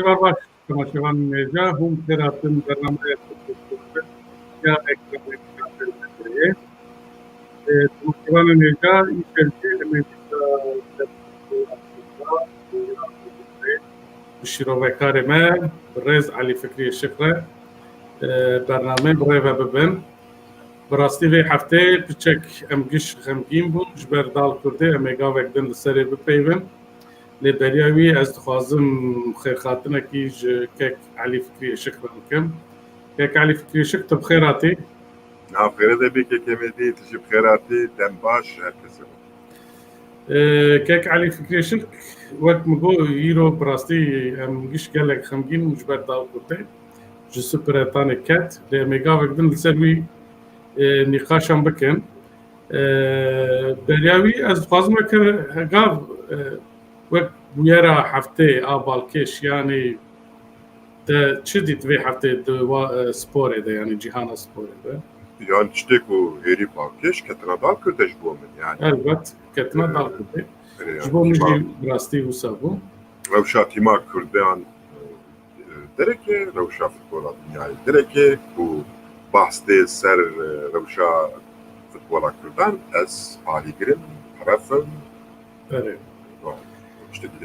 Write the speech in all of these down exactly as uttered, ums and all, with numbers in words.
Spas baş, temaşevanên hêja, hûn xêr hatin bernameya ya ekranê. Ee, temaşevanên hêja, îşevcî em ê dîsa bi şîrovekarê me, bi rêz Elî Fikrî Işık re, e, bernameyê bi rê ve bibin. Bi rastî vê heftê piçek em giş xemgîn bûn, ji ber Dal Kurdê em ê gavek din li serê bipeyvin. Lê beriya wî ez dixwazim xêrxatinekî ji kek Elî Fikrî Işık re bikim. Kek Elî Fikrî Işık, tu bi xêr hatî. Nav xêrê de bê kekê Mêdî, tu jî bi xêr hatî, dem baş ji her kesê. Ee, kek Elî Fikrî Işık, wek min got, îro bi rastî em giş gelek xemgîn ji ber Dal Kurdê ji Superettanê ket. Lê em ê gavek din li ser wî, e, nîqaşan bikin. E, beriya wî ez dixwazim weke gav, e, wek bûyera heftê a balkêş, yanî te çi dît vê heftê di wa, e, sporê de, yanî cîhana sporê de? Yan tiştê ku hêrî balkêş ketina Dal Kurdê ji bo min, yanî. Elbet, ketina Dal Kurdê. Ji bo min jî bi rastî wisa bû. Rewşa tîma Kurdan, e, dereke, rewşa futbola dinyayê dereke, ku bahs tê ser, e, rewşa futbola Kurdan, ez alîgir im, teref im. Erê.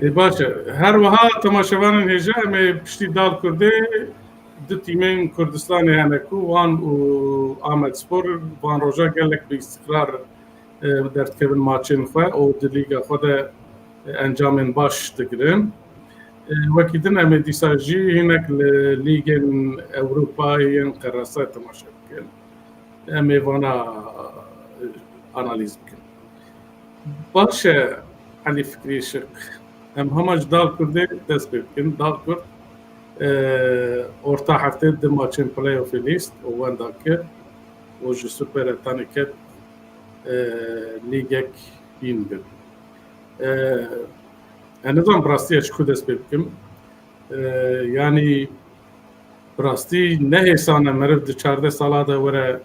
Ê, baş e. Her wiha temaşevanên hêja, em ê piştî Dal Kurdê du tîmên Kurdistanê hene ku Wan û Amedspor van roja gelek bi îstiqrar, e, derdikevin maçên xwe û di lîga xwe de, e, encamên baş digirin. E, wekî din em ê dîsa jî hinek li lîgên Ewropayê yên qerasayê temaşe bikin. Em ê vana, e, analîz bikin. Baş e, Elî Fikrî Işık. Em hema ji Dal Kurdê dest pê bikin. Dal Kurd, e, orta heftê di maçên playoffê lîst û wenda kir û ji Superettanê ket, e, lîgek bîn bin. E, ez nizam bi rastî ez ji ku dest pê bikim. E, yanî bi rastî ne hêsan e meriv di çardeh sala de were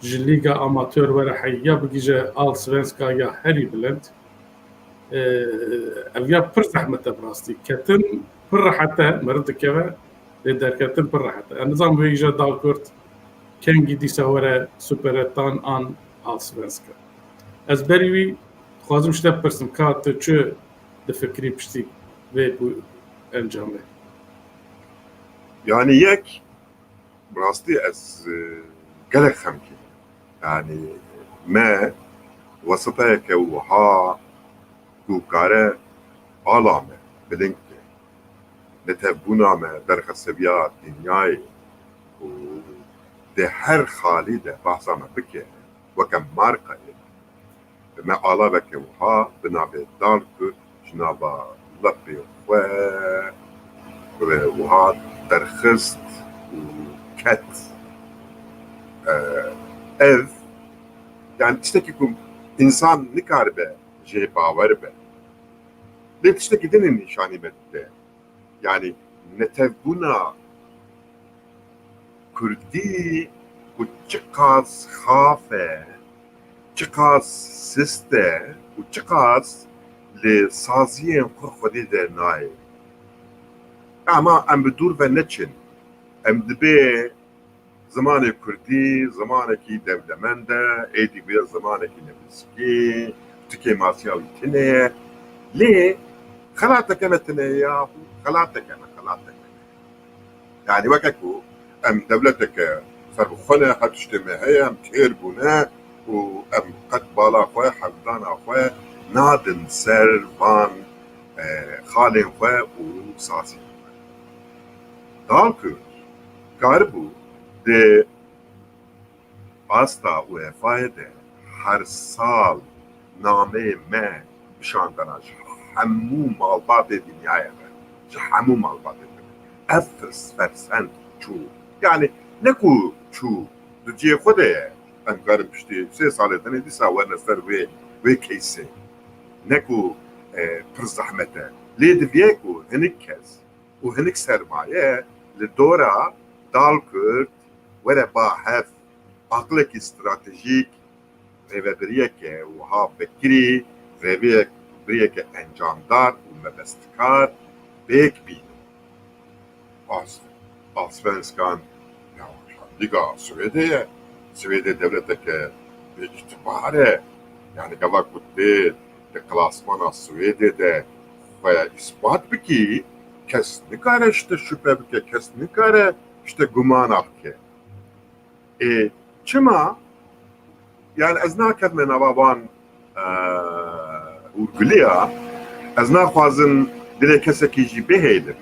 ji lîga amatör were heya bigihîje Allsvenska ya herî bilind. E, ev ya pir zehmet e bi rastî. Ketin pir rehet e, meriv dikeve, lê derketin pir rehet e. Ez nizam wê îja Dal Kurd kengî dîsa were Superettan an Allsvenska. Ez berî wî dixwazim ji te bipirsim, ka tu çi difikirî piştî vê ku encamê? Yanî yek, bi rastî ez, e, gelek xemgîn im. Yanî me wesitayeke wiha ku kare ala me bilind ke, netewbûna me derxe seviya dinyayê û di her xalî de behsa me bike, weke markayê, me alabeke wiha bi navê Dal Kurd ji nava lepê xwe wiha derxist û ket. E, ev, yani tiştekî ku însan nikaribe jê bawer be. Lê tiştekî din nîşanî me dide. Yani netewbûna Kurdî ku çiqas xaf e, çiqas sist e û çiqas li saziyên xwe Xwedê dernayê. Ama em bi dûr ve neçin. Em dibê zimanê Kurdî zimanekî dewlemend e, êdî bûye zimanekî nivîskî, tu kêmasiya wî tune ye. Lê xelateke me tune ye ya, xelateke me, xelateke me. Yani weke ku em dewleteke serbixwe ne, her tiştê me heye, em têr bûne û em qet bala xwe, hevdana xwe nadin ser van, e, xalên xwe û saziyên xwe. Dal Kurd karibû di asta UEFA'yê de her sal nameyê me bi şandana ji hemû malbatê dinyayê re, ji hemû malbatê dinyayê re. Ev firs-, fersend çû. Yani ne ku çû, di cihê xwe de ye. Em karin piştî sê salê tenê dîsa werne ser wê, wê keysê. Ne ku, e, pir zehmet e. Lê divê ku hinik kes û hinik sermaye li dora Dal Kurd were ba hev. Aqilekî stratejîk, rêvebiriyeke wiha vekirî, rêvebiriyeke encamdar û mebestkar pêk bînin. As-, Allsvenskan, ya, Liga Swêdê ye. Swêdê dewleteke bi îtibar e. Yani gava ku tê di klasmana Swêdê de xwe îspat bikî, kes nikare ji te şüphe bike, kes nikare ji te gumana bike. Ê, çima? Yani ez nakevme nava van, e, hûrgulî ya. Ez naxwazim dilê kesekî jî bihêlim.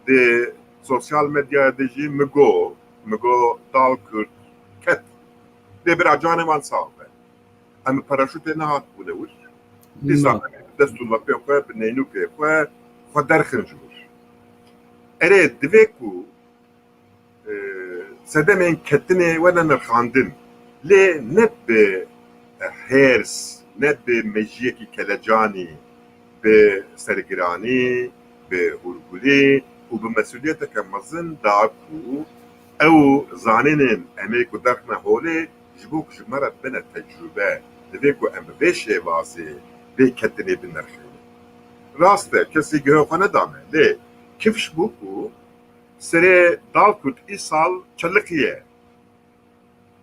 Di sosyal medyaya de jî mi got, mi got Dalkurt ket. Dê bira canê wan sax be. Em bi paraşûtê nehatibûne wir. Dîsa em bi dest û lepê xwe, bi neynûkê xwe, xwe derxin ji wir. Erê, divê ku, e, sedemên ketinê were nirxandin. Lê ne bi hêrs, ne bi mejiyekî kelecanî, bi sergiranî, bi hûrgulî û bi mesûliyeteke mezin da ku ew zanînên em ê ku derxine holê ji bo ku ji me re bine tecrûbe, divê ku em bi vê şêvazê vê ketinê binirxînin. Rast e, kesî guhê xwe neda me, lê kifş bû ku serê Dalkurt îsal çeliqiye.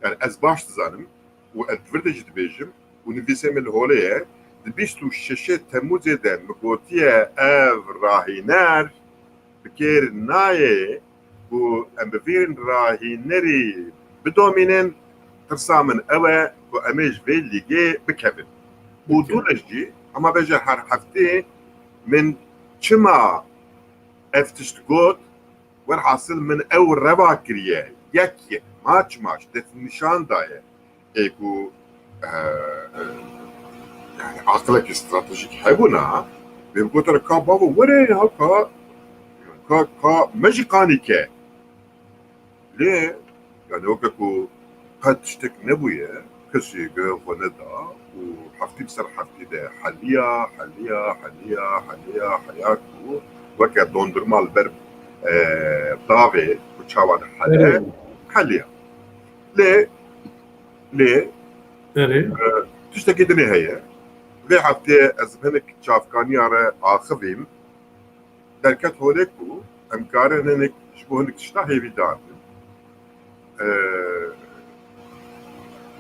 Yani ez baş dizanim û ez di vir de jî dibêjim û nivîsê min li holê ye, di bîst û şeşê Temmûzê de min gotiye ev rahîner bi kêr nayê ku em bi vî rahînerî bidomînin, tirsa min ew e ku em ê ji vê lîgê bikevin. Û dû re jî, hema bêje her heftê min çima ev tişt got, werhasil min ew reva kiriye. Yek yek, maç maç, destnîşan daye. Ê ku, e, e, yani aqilekî stratejîk hebûna, wê bigotire ka bavo were ya ka, ka, ka me jî qanî ke. Lê, yani weke ku qet tiştek nebûye, kesî guhê xwe neda û heftî bi ser heftî de heliya, heliya, heliya, heliya, heya ku weke dondurma li ber, e, davê ku çawa dihele, heliya. Lê, lê, e, tiştekî dinê heye. Vê heftê ez hinek çavkaniya re axivîm. Derket holê ku em karin hinek ji bo hinek tişta hêvîdar bin. E,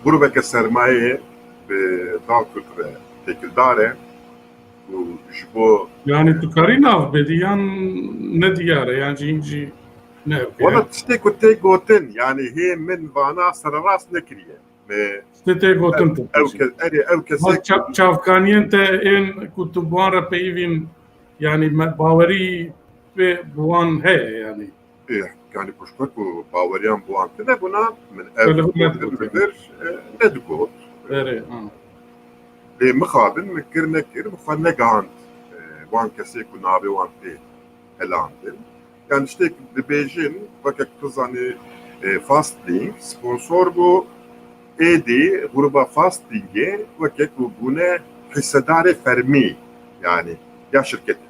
grûbeke sermayê bi Dalkurt re têkildar e û ji bo Yani tu karî nav bidî yan ne diyar e, yan jî hîn jî ne ev Wala tiştê ku tê gotin, yani hê min vana sererast nekiriye. Me Tê tê gotin tu ew kes, erê, ew kesek ça-, çavkaniyên te ên ku tu bi wan re peyivîn, yani me, bawerî pê bi wan heye yani. Ê, yani kuşko ku baweriyan bi wan tine bûna, min ev Öyle bir gotin ne bi vir, e, nedigot. Erê, ha. Lê mixabin min kir nekir, min xwe negihand, e, wan kesê ku navê wan tê helandin. Yani tiştek dibêjin, weke ku tu zanî, e, Fastlink sponsor bû, êdî grûba Fastlinkê weke ku bûne hîsedarê fermî, yani ya şirketê.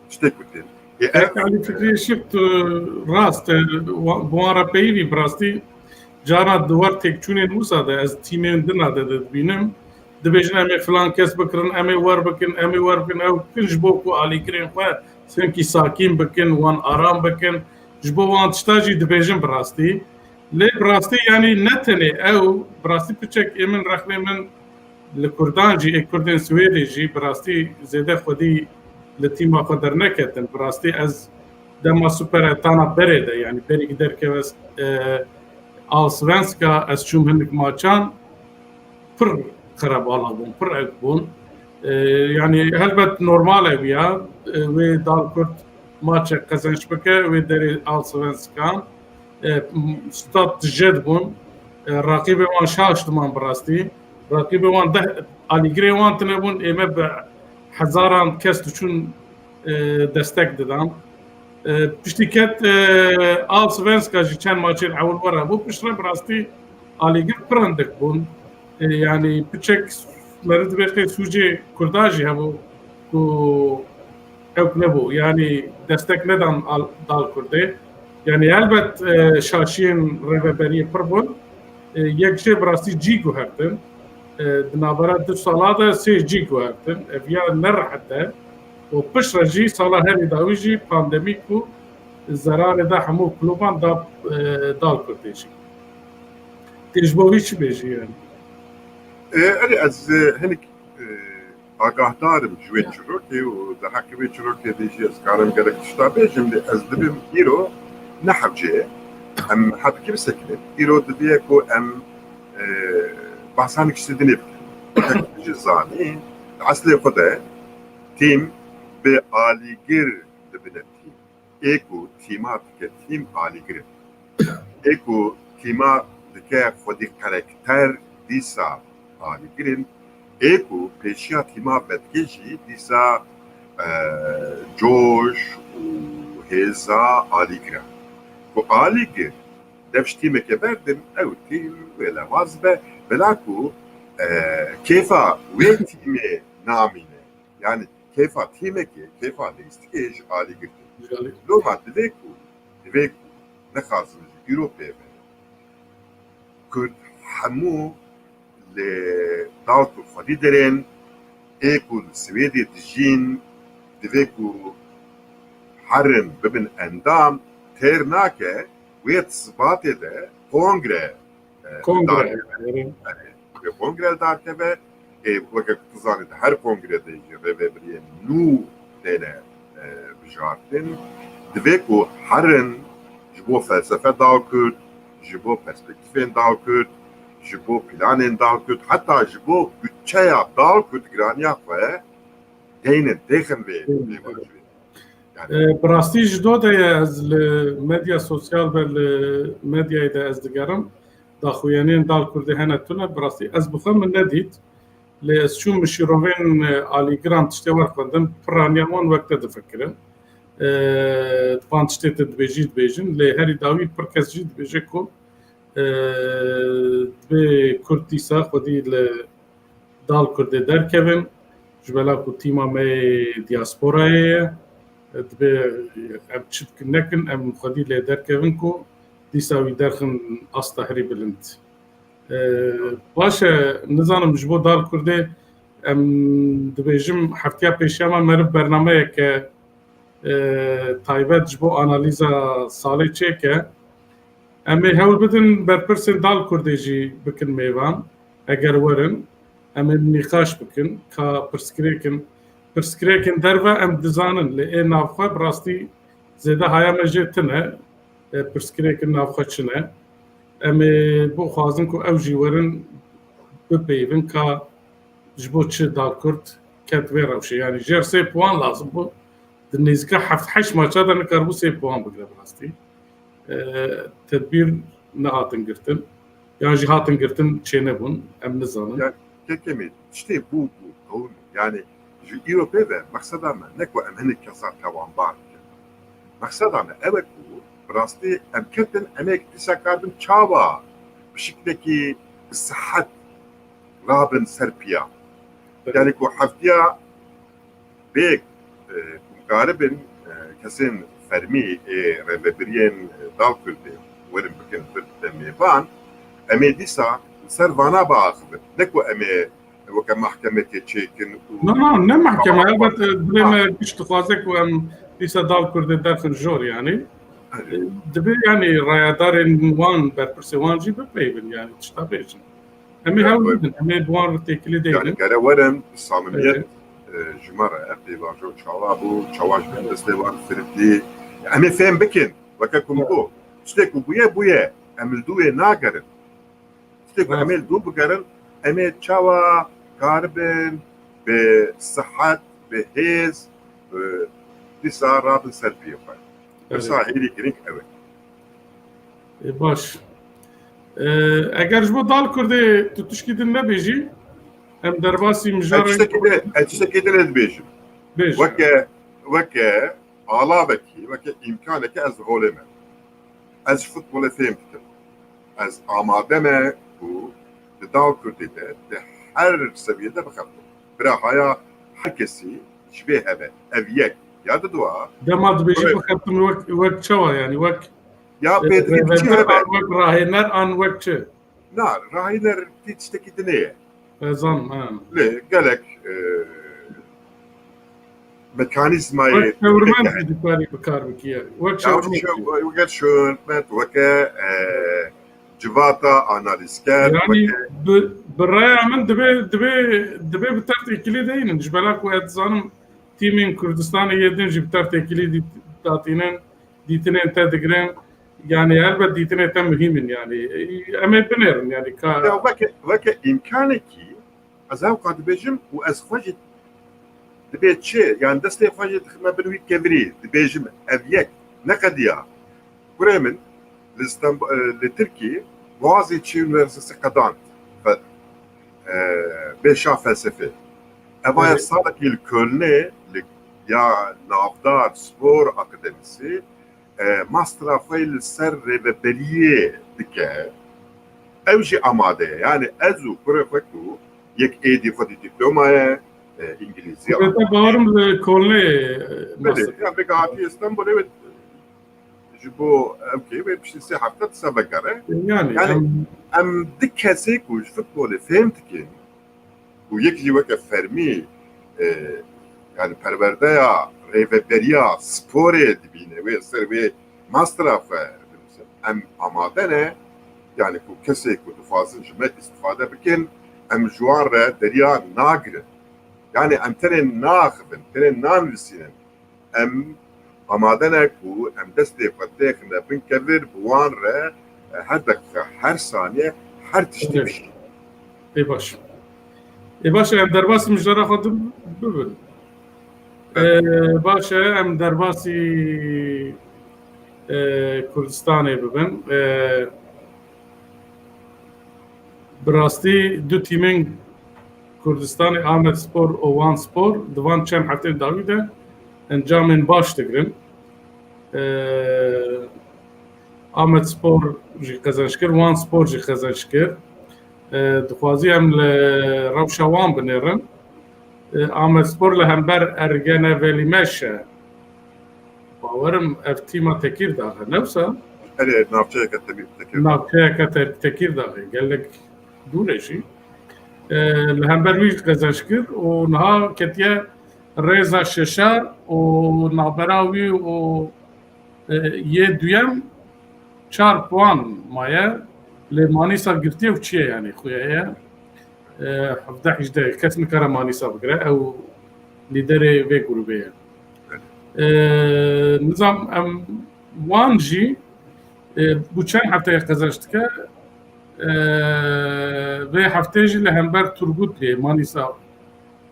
Tiştek ku tên. Ê, ev, Pek Alî Fikrî Işık, tu rast e, wa-, bi wan re peyivî bi rastî cara di wer têkçûnên wisa de ez tîmên dina de dibînim. Dibêjin em ê filan kes bikirin, em ê wer bikin, em ê wer bikin. Ew kin ji bo ku alîgirên xwe hinkî sakîn bikin, wan aram bikin. Ji bo wan tişta jî dibêjin bi rastî. Lê bi rastî, yanî ne tenê ew, bi rastî piçek ê min, rexnê min li Kurdan jî, ê Kurdên Swêdê jî bi rastî zêde xwedî li tîma xwe derneketin. Bi rastî ez dema Superetana berê de, yanî berî derkeve, e, Allsvenska, ez çûm hinek maçan, pir qerebalix bûn, pir ewk bûn. E, yanî helbet normal e wî ya, e, wê Dalkurt maçek qezenç bike, wê derê Allsvenskan, e, stad tije dibûn, e, raqîbê wan şaş diman bi rastî. Raqîbê wan deh alîgirê wan tine bûn, ê me bi hezaran kes diçûn, e, destek didan. E, piştî ket, e, Allsvenska jî çend maçên ewil we re bû, piştre bi rastî alîgir pir hindik bûn. E, yanî piçek meriv dibêje sûcê Kurda jî hebû ku ewk nebû, yanî destek nedan al-, Dalkurdê. Yanî helbet, e, şaşiyên rêveberiyê pir bûn. E, yek jê bi rastî cî guhertin. E, di navbera du sala de sê cî guhertin. Ev ya ne rehet e. Û piştre jî sala herî dawî jî pandemî ku zerarê da hemû kloban da, e, dal Kurdê jî. Tê ji bo vî çi bêjî yani? E, erê ez, e, hinik, e, agahdar im ji wê çîrokê û di heqê wê çîrokê de jî ez karim gelek tişta bêjim, lê ez dibim îro ne hewce ye. Em hebkî bisekinin. Îro divê ku em, e, behsanik ji dinê bikin. Wek ji zanî, di eslê xwe de tîm bi alîgir dibine tîm. Ê ku tîma dike tîm alîgir in. Ê ku tîma dike xwedî karakter dîsa alîgir in. Ê ku pêşiya tîma vedike jî dîsa, e, coş û hêza alîgir e. Ku alîgir dev ji tîmeke berdin, ew tîm wê lewaz be. Bila ku, e, kêfa wê tîmê namîne. Yani kêfa tîmekê, kêfa lîstikê ji alî girtin. Ji alî. Loma divê ku, divê ku nexwazin ji îro pê ve Kurd hemû li dal ku xwedî derên, ê ku li Swêdê dijîn, divê ku herin bibin endam, têr nake, wê sibatê de kongre, e, Kongre, dar keve. Erê. Erê. Wê kongre dar keve. Ê, weke ku tu zanî, di her kongre de jî rêvebiriyên nû têne, e, bijartin. Divê ku herin ji bo felsefe dal Kurd, ji bo perspektîfên dal Kurd, ji bo planên dal Kurd, heta ji bo budçeya dal Kurd giraniya xwe deynin, têxin vê, vê mewzûyê. Yani E, bi rastî ji do de ye, ez li medya sosyal ve li medyayê de ez digerim. Daxuyaniyên dal Kurdê hene tune, bi rastî ez bi xwe min nedît. Lê ez çûm min şîrovên, e, alîgiran tiştê wer xwendin, piraniya wan wek te difikirin. E, van tiştê tu dibêjî dibêjin, lê herî dawî pir kes jî dibêje ku, e, divê Kurd dîsa xwedî li dal Kurdê derkevin, ji bela ku tîma me yê diasporayê ye, divê em çi dikin nekin, em xwedî lê derkevin ku dîsa wî derxin asta herî bilind. E, baş e, nizanim ji bo dal Kurdê em dibêjim heftiya pêşiya me meriv bernameyeke, e, taybet ji bo analîza salê çêke. Em ê hewl bidin berpirsên dal Kurdê jî bikin mêvan. Eger werin, em ê nîqaş bikin, ka pirsgirêkin, pirsgirêkin derve em dizanin, lê ê navxwe bi rastî zêde haya me jê tune, e, pirsgirêkin navxwe çi ne. Em ê bixwazin ku ew jî werin bipeyivin ka ji bo çi dal Kurd ket vê rewşê. Yani jêr sê puan lazim bû. Di nêzîka heft heşt maça de nikaribû sê puan bigire bi rastî. E, tedbîr nehatin girtin. Yan jî hatin girtin çênebûn. Em nizanin. Ya, kekemê, tiştê bû, bû, qewim. Yani ji îro pê ve mexseda me ne ku em hinek kesa tewanbar bikin. Mexseda me ew e ku bi rastî em ketin, em ê dîsa karibin çawa bi şiklekî bi sihet rabin ser piya. Yani ku heftiya bê, e, ku karibin, e, kesên fermî ê rêvebiriyên, e, dal Kurdê werin bikin vir de mêvan, em ê dîsa li ser vana biaxivin. Ne ku em ê weke mahkemekê çêkin û Na, na, ne mahkeme, elbet, e, dilê me giş dixwaze ku em dîsa dal Kurdê derxin jor, yani. Erê. E, divê, yani, rayedarên wan, berpirsê wan jî bipeyivin, yani, tişta bêjin. Em ê Ya, hewl bu bidin, em ê bi wan re têkilî Yani, deynin. gere werin, bi samimiyet, Evet. e, ji me re pêvajo çawa bû, çawa ji bin destê wan firindî. Em ê fêm bikin, weke ku min Evet. got, tiştê ku bûye, bûye. Em li dû wê nagerin. Tiştê ku Evet. em ê li dû bigerin, em ê çawa karibin bi sihet, bi hêz, bi dîsa rabin ser piyê xwe. Evet. Pirsa hêrî girîng ew e. E, baş. E, eger ji bo dal Kurdê tu tişkî din nebêjî, em derbasî Ez mijarên tiştekî din, ez tiştekî din ez dibêjim. Bêje. Weke, weke alavekî, weke îmkanekî ez li holê me. Ez ji futbolê fêm dikim. Ez amade me ku di dal Kurdê de, di her seviyede bixebtim. Bira haya her kesî ji vê hebe. Ev yek. Ya di dua. Dema dibêjî Wek bixebtim wek, wek çawa, yani, wek, Ya e, pêdivî çi rêveber hebe? an wek rahêner an wek çi? Na, rahîner tî tiştekî dinê ye. Ez zanim, ha. Lê gelek, e, mekanîzmayê Wek şewirmend jî dikarî bi kar bikî yani. Wek Ya şewirmend. weke şewirmend, weke, e, civata analîzker, Yani weke bi, bi raya min dibe, dibe, dibe bi tertêkilî deynin. Ji bela ku ez dizanim tîmên Kurdistanê yê din jî bi tertêkilî dît-, datînin, dîtinên te digirin. Yani elbet dîtinê te muhîm in yani. Em ê binêrin yani ka Ya weke, weke îmkanekî ez hewqa dibêjim û ez xwe jî dibê çi, yani destê xwe jî dixime bin wî kevirî, dibêjim ev yek neqediya. Kurê min li Stenb-, e, li Tirkî Boğaziçi Üniversitesi qedand. Fe-, e, Bêşa felsefê. Eva ya Evet. salekî li Kölnê li ya navdar spor akademisi, e, mastera xwe li ser rêveberiyê dike. Ew jî amade ye. Yani ez û kurê xwe ku yek êdî xwedî dîploma ye, e, îngilîzî Kurê te bawerim li Kolnê, e, Belê, master. Ya vêga hatiye Stenbolê wê ji bo ew kê wê piştî sê hefte dise vegere. Yani, Yani em em di kesê ku ji futbolê fêm dikin û yek jî weke fermî, e, yani perwerdeya rêveberiya sporê dibîne, wê ser wê mastera xwe binivîse. Em amade ne, yani ku kesê ku dixwazin ji me îstifade bikin, em ji wan re deriya nagirin. Yani em tenê naxivin, tenê nanivîsînin. Em amade ne ku em destê xwe têxine bin kevir, bi wan re, e, her deqîqe, her saniye, her tiştî Evet. bişînin. Ê baş. Ê baş e, em derbasî mijara xwe din bibin. Ê, baş e, em derbasî, e, Kurdistanê bibin. E, bi rastî du tîmên Kurdistanê, Amedspor û Wanspor, di van çend heftên dawî de encamên baş digirin. E, Amedspor jî qezenc kir, Wanspor jî qezenc kir. E, dixwazî em li rewşa wan binêrin. E, Amedspor li hember Ergene Velîmeş e. Bawerim ev tîma Tekîrdax e, ne wisa? Erê, navçeyeke Tekîr-, Tekîrdax. Navçeyeke Te-, Tekîrdaxê, gelek dûr e jî. E, li hember wî qezenc kir û niha ketiye rêza şeşer û navbera wî û, e, yê duyem çar puan maye. Lê Manîsa girtiye û çiye, yani xuya ye. E, hevdeh hejdeh kes nikare Manîsa bigire. Ew lîderê vê grûbê ye. E, nizam em wan jî, e, bû çend hefteye qezenc dike. E, vê heftê jî li hember Turgutliyê, Manîsa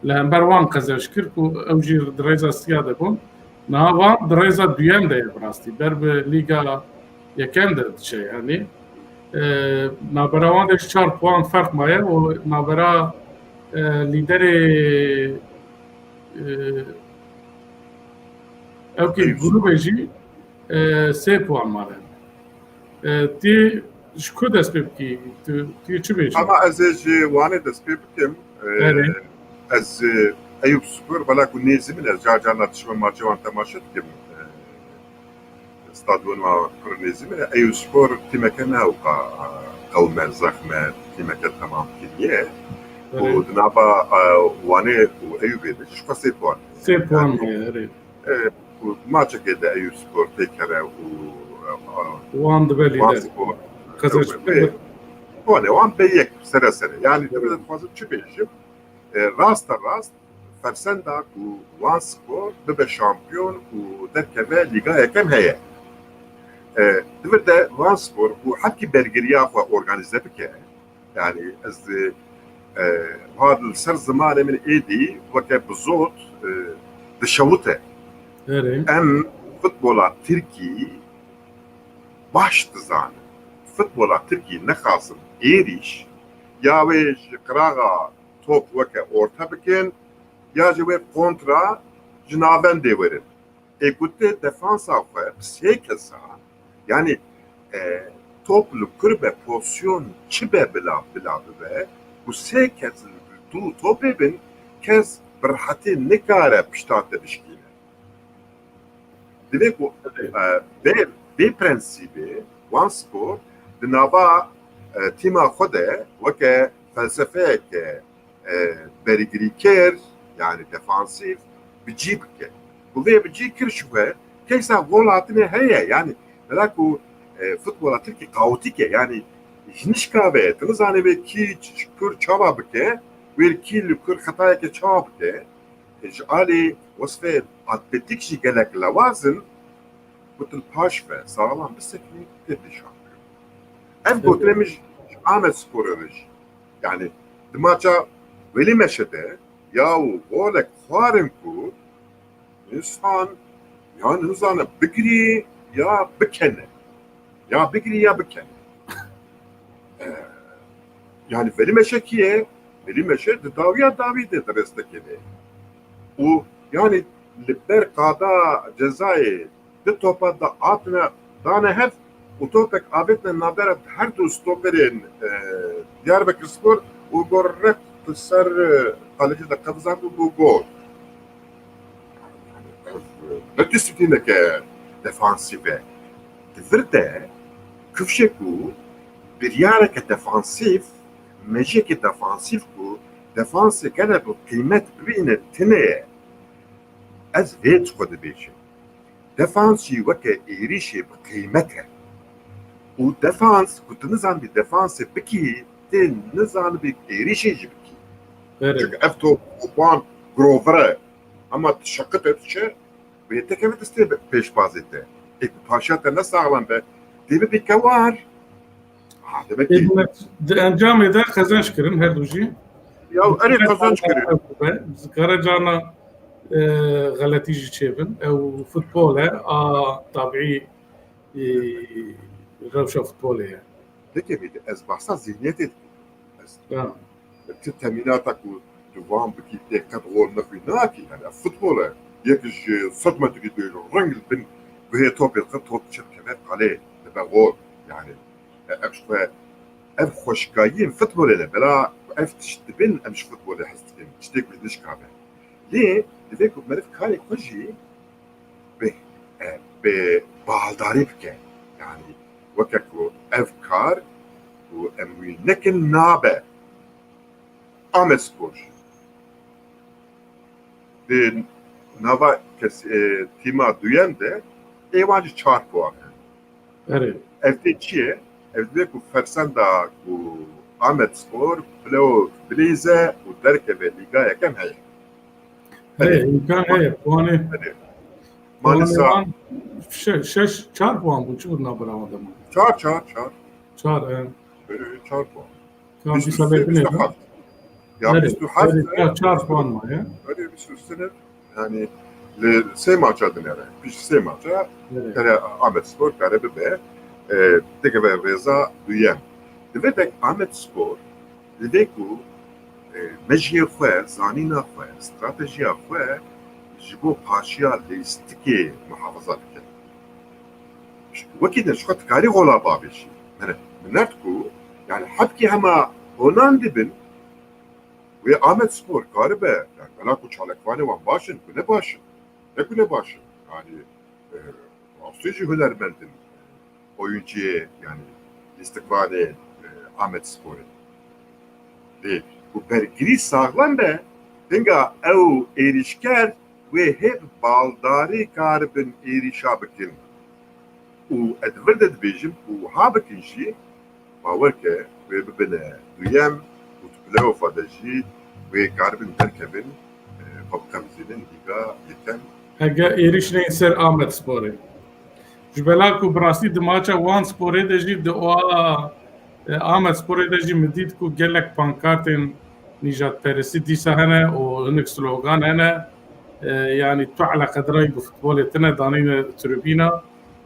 li hember wan qezenc kir ku ew jî di rêza siya de bûn. Niha wan di rêza duyem de ye bi rastî. Ber bi Lîga Yekem de diçe yani. E, navbera wan de jî çar puan ferq maye û navbera, e, lîderê, e, ew kî grûbê jî, e, sê puan mane. E, tî ji ku dest pê bikî? Tu, tu çi bêjî? Ama ez ê ji Wanê dest pê bikim. E, Erê. Ez, e, Eyüp Spor, bela ku nêzî min, ez car carna dişme maçê wan temaşe dikim. E, Stadyona pir nêzî min e. Eyüp Spor tîmeke ne ewqa, e, qewm e, zexm e, tîmeke temam kiriye. Erê. Û di nava, e, Wanê û Eyüpê de ji xwe sê puan. Sê puan Yani, heye, erê. E, û maçekê de Eyüp Spor têkere û, e, Wan dibe Wan lîder. Spor. Qezenç Ew, bike. Wan ê, wan bê yek sere sere. Yani, Evet. Dixwazim çi bêjim? E, rasta rast fersenda ku Wan Spor bibe şampiyon û derkeve Lîga Yekem heye. E, di vir de Wan Spor ku hevkî bergiriya xwe organîze bike, yani ez, e, ha li ser zimanê min êdî weke bi zot, e, dişewite. Erê. Em futbola Tirkî baş dizanin. Futbola Tirkî nexasim êrîş ya wê ji qiraxa top weke orte bikin, ya jî wê kontra ji navendê werin. Ê ku tê defansa xwe bi sê kesa, yani, e, top li kur be, pozisyon çi be bila, bila bibe, ku sê kes li dû topê bin, kes bi rehetî nikare pişta te bişkîne. Divê ku, e, vê, vê prensîbê Wan Spor di nava, e, tîma xwe de weke felsefeyeke, e, bergirîkêr, yani defansîf, bi cî bike. Ku vê bi cî kir ji we, keysa gol hatine heye. Yani, bela ku, e, futbola Tirkî kaotîk e. Yani, ji nişka ve, tu nizanî vê kî ç-, kur çawa bike, wê kî li kur xetayeke çawa bike. E, ji alî wesfê atletîk jî gelek lewaz in, ku tu li paş ve saxlam bisekî, tê pêşan. Ev Evet. gotine min ji, ji Amed Sporê re jî. Yani, di maça Welî Meşe de, ya û golek xwarin ku însan, ya nizane bigirî ya bikene. Ya bigirî ya bikene. Eh, yani Welî Meşe kî ye? Welî Meşe di dawiya dawî de di rêstekê de ye. Û yani li ber qada cezayê di topa da hatine dane hev û topek avêtine navbera her du stoperên, e, Diyarbekirspor û gor rek li ser, e, kalecî de qevizand û bû gol. Ev, e, ne dîsîplîneke defansîf e. Di vir de kifşek û biryareke defansîf, mejiyeke defansîf ku defansê gele bi qîmet bibîne tune ye. Ez vê çiqo dibêjim. Defans jî weke êrîşê bi qîmet e. Û defans, ku tu nizanibî defansê bikî, tê nizanibî êrîşê jî bikî. Erê. Çünkü ev top wan girovir e. Ama tu şeqite diçe, wê tekeve destê be-, pêşbazê te. Ê ku paşa te ne saxlem be, tê bibî kewar. Ha, demek Ê, ki di encamê de qezenç kirin her du jî. Ya, erê qezenç kirin. Zikare carna, e, xeletî jî çêbin. Ew futbol e, a tabî, e, rewşa futbolê ye. Peki, ez bahsa zihniyetê dikim. Ez Ya. Ti temînata ku tu van bikî tê qet gol nexwî nakî. Yani ev futbol e. Yek ji sed metrî dibêje reng li bin guhê topê qet top çi dikeve qalê dibe gol. Yani e, ev ji xwe ev xweşikayiyên futbolê ne. Bela ev tişt dibin em ji futbolê hez dikin. Tiştê ku nişkabe. Lê divê ku meriv karê xwe jî bi, e, bi baldarî bike. Yani weke ku ev kar ku em wî nekin nabe. Amedspor jî di nava kes-, e, tîma duyem de ê wan jî çar puan hene. Erê. Ev tê çi ye? Ev divê ku fersenda ku Amedspor playoff bilîze û derkeve Lîga Yekem heye. Erê, Erê. îmkan heye. Puanê, Erê. puanê Malîsa wan şe-, şeş, çar puan bû. Çi bû navbera wan dema? Çar, çar, çar. Çar, e. Erê, çar puan. Tamam, Bîst û sê, bîst û heft. Ya, Erê, bîst û heft, erê, çar, çar puan maye. Erê, bîst û sê ne? Yani li sê maça dinere. Pişt sê maça Erê. kere Amedspor kare bibe, e, dikeve rêza duyem. Divê dek Amedspor divê ku, e, mejiyê xwe, zanîna xwe, stratejiya xwe ji bo paşiya lîstikê muhafaza bike. Wekî de ji xwe dikarî gola bavêjî. Min, min nerd ku, yani hebkî hema onan dibin, wê Amedspor karibe, yani bela ku çalakvanê wan baş in, ku ne baş in. Ne ku ne baş in. Yani, e, rastî jî hunermend in. Oyunciyê, yani lîstikvanê, e, Amedsporê. Lê ku bergirî saxlem be, hinga ew êrîşker wê hê bi baldarî karibin êrîşa bikin. Û ez vir de dibêjim ku wiha bikin jî, bawer ke wê bibine duyem û di playofa de jî wê karibin derkevin, e, xwe biqemizînin Lîga Yekem. Hege êrîş neyên ser Amedsporê. Ji bela ku bi rastî di maça wan sporê de jî di oa, e, Amedsporê de jî min dît ku gelek pankartên nîjadperestî dîsa hene û hinek slogan hene. E, yanî tu eleqedirayî bi futbolê tine danîne tribîna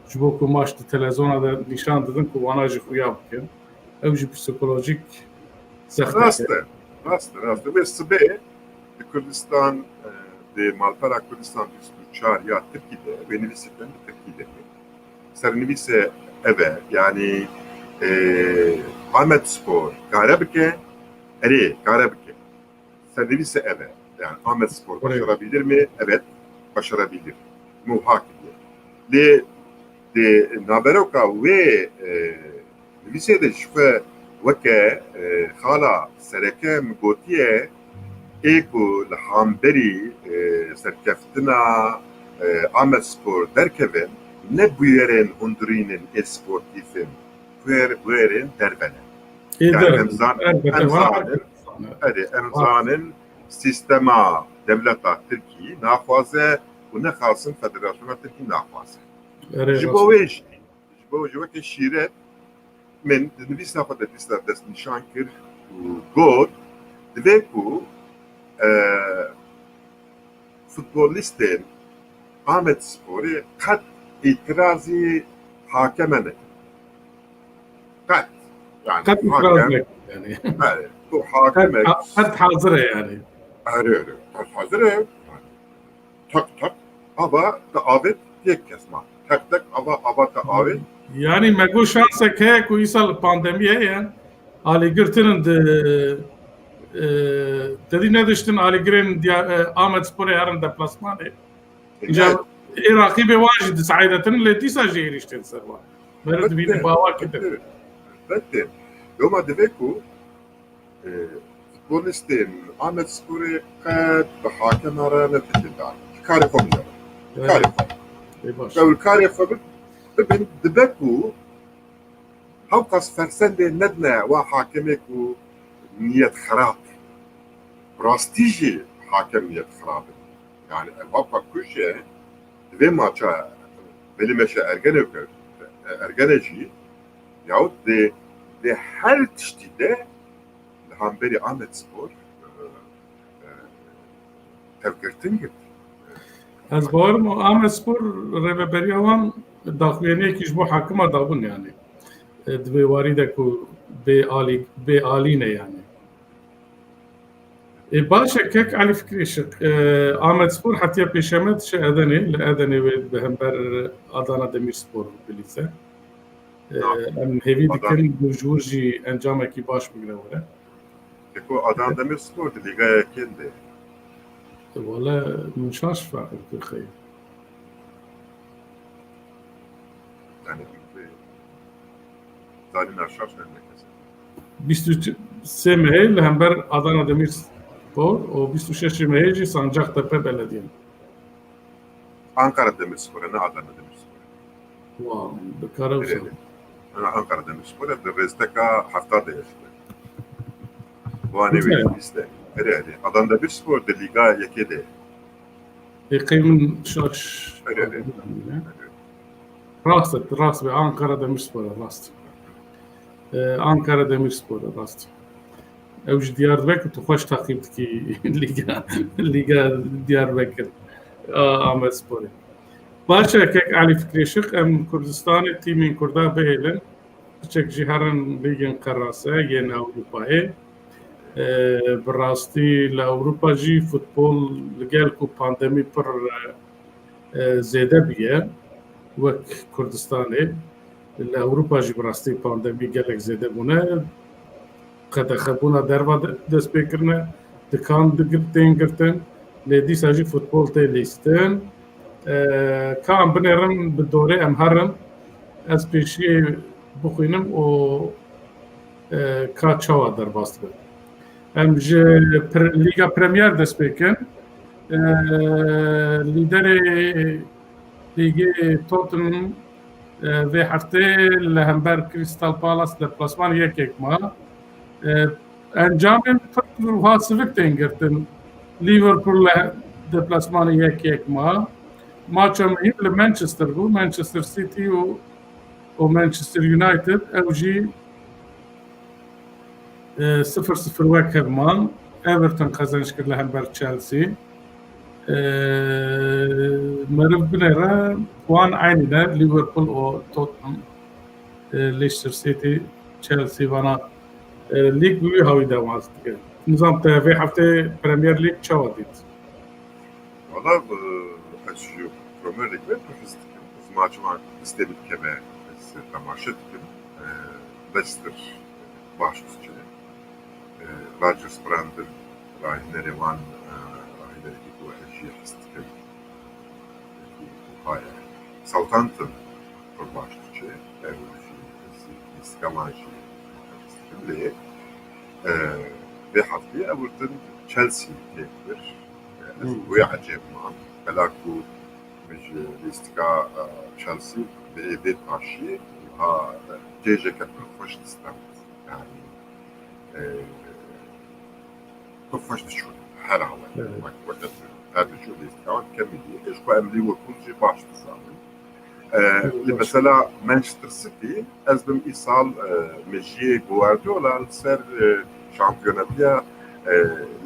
ji bo ku maç di televizyona de nîşan didin ku wana jî xuya bikin. Ew jî psîkolojîk zexteke. Rast e, rast e, rast e. Wê sibê di Kurdistan, e, di malpera Kurdistan bîst û çar ya Tirkî de wê nivîsîtin bi Tirkî de. Sernivîse ev e, yanî, e, Amedspor kare bike, erê, kare bike. Sernivîse ev e. Yani Amedspor Evet. başarabilir mi? Evet, başarabilir. Muhakkak. Lê di naveroka wê, e, nivîsê de ji xwe weke, e, xala sereke min gotiye, Ê ku li hemberî, e, serkeftina, e, Amedspor derkevin, ne bûyerên hundirîn in ê sportîf in, bûyer-, bûyerên derve ne. Ê Yani derve. em zan-, Elbette em var. zanin, erê, em Var. zanin sîstema dewleta Tirkî naxwaze û nexasin federasyona Tirkî naxwaze. Erê, Ji rast. bo wê jî, ji bo ji weke şîret min di nivîsa xwe de dîsa destnîşan kir û got, divê ku, e, futbolîstên Amedsporê qet îtirazî hakeme nekin. Qet. Yani Qet îtiraz hakem, nekin yani. Erê, tu Qet, hakemek. qet hazir e yani. Erê, erê. Qet hazir e. Tak tak ava te avêt yek kes ma. Tak tak ava, ava te avêt. Yani me got şansek heye ku îsal pandemî heye. Alîgirtin in di, e, tedî nediştin alîgirên diya-, e, Amedsporê herin deplasmanê. Îja Evet. ê raqîbê wan jî disaîdetin lê dîsa jî êrîş tên ser wan. Meriv dibîne Elbette, bawa kitin. elbette. Elbette. Loma divê ku, e, futbolîstên Amedsporê qet bi hakema re netekin dar. Karê xwe bide. Evet. Karê xwe. Ê baş. Ew karê xwe bi-, bibin, dibe ku hewqas fersendê nedine wa hakemê ku niyet xirab. Rastî jî hakem niyet xirab in. Yani ev hewqa ku jî divê maça belê meşe ergene ke, ergene jî yahut dê, dê her tiştî de li hemberî Amedspor, e, e, tevgirtin girt. Ez bawerim û Amedspor rêveberiya wan daxuyaniyekî ji bo hakima dabûn yani. E, di vê warî de ku bê alî, bê alî ne yani. E, baş e, kek Elî Fikrî Şik. E, Amedspor hetiya pêşeme dişe Edenê, li Edenê wê bi hember Adana Demirspor bilîze. E, Tamam. em hêvî Adana. dikin ku ji wir jî encamekî baş bigire were. Eko Adana Demirspor di Lîga Yekê de. E, wele min şaş feqir kir xeyr. Yani, zanîna şaş ne nefes. Bîst û sê mehê li hember Adana Demirspor û bîst û şeş mehê jî Sancaktepe Belediye. Ankara Demirspor, ne Adana Demirspor. Wow, bi kare Evet, wisa. evet. Ana Ankara Demirspor, di rêzteka hefta de yaşlı. Bu hani Güzel. bir liste. Öyle yani. Adana Demirspor de Liga yekê de. Ê qey min şaş. Öyle, öyle. Rast e, rast be. Ankara Demirspor e, rast. E, Ankara Demirspor e, rast. Ew ji Diyarbekir tu xweş taqîb dikî Lîga, Lîga Diyarbekir. A, Amedsporê. Baş e, kek Elî Fikrê Şik, em Kurdistanê tîmên Kurda bihêlin. Piçek jî herin lîgên qerase yên Ewropayê. E, bi rastî li Ewropa jî futbol li gel ku pandemî pir, e, zêde bûye, wek Kurdistanê. Li Ewropa jî bi rastî pandemî gelek zêde bûne. Qedexebûna derva de-, dest pê kirine, dikan digir-, tên girtin, lê dîsa jî futbol tê lîstin. E, ka em binêrin bi dorê em herin, ez pêşiyê bixwînim û, e, ka çawa derbas dibe. Em ji pre-, Lîga Premier dest pê kin. E, lîderê lîgê Tottenham, e, vê heftê li hember Crystal Palace deplasman yek yek ma. E, encamên pir wiha sivik tên girtin. Liverpool li deplasmanê yek yek ma. Maça mihîm li Manchester bû. Manchester City û, û Manchester United, ew jî, e, sifir sifir wek hev man. Everton qezenc kir li hember Chelsea. E, meriv binêre wan eynî ne, Liverpool û Tottenham, e, Leicester City, Chelsea vana, e, lîg bi wî hawî dewam dike. Nizam te vê heftê Premier League çawa dît? Valla, e, ez ji Premier League ve pir his dikim. Ez maçê wan listê min dikeve, ez temaşe dikim. E, Leicester baş diçe. E, Rodgers Brandon rahînerê wan, e, rahînerekî ku ez jî his dikim. Wekî wiha ye. Southampton pir baş diçe. Ew jî ez lîstika wan jî his dikim. Lê, e, vê heftê ew girtin Chelsea tê kir. Ez Hmm. wê ecêb mam. Bela ku min ji lîstika, e, Chelsea bi êdê taşî, ha, e, cêjeke pir xweş distend. Yani, e, pir xweş diçûn. Her awe. Evet. Wek, weke tu her diçûn lîstika wan kemî diye. Ê ji xwe em Liverpool jî baş dizanin. E, li mesela Manchester City, ez bim îsal, e, mejiyê Guardiola li ser, e, şampiyonetiya, e,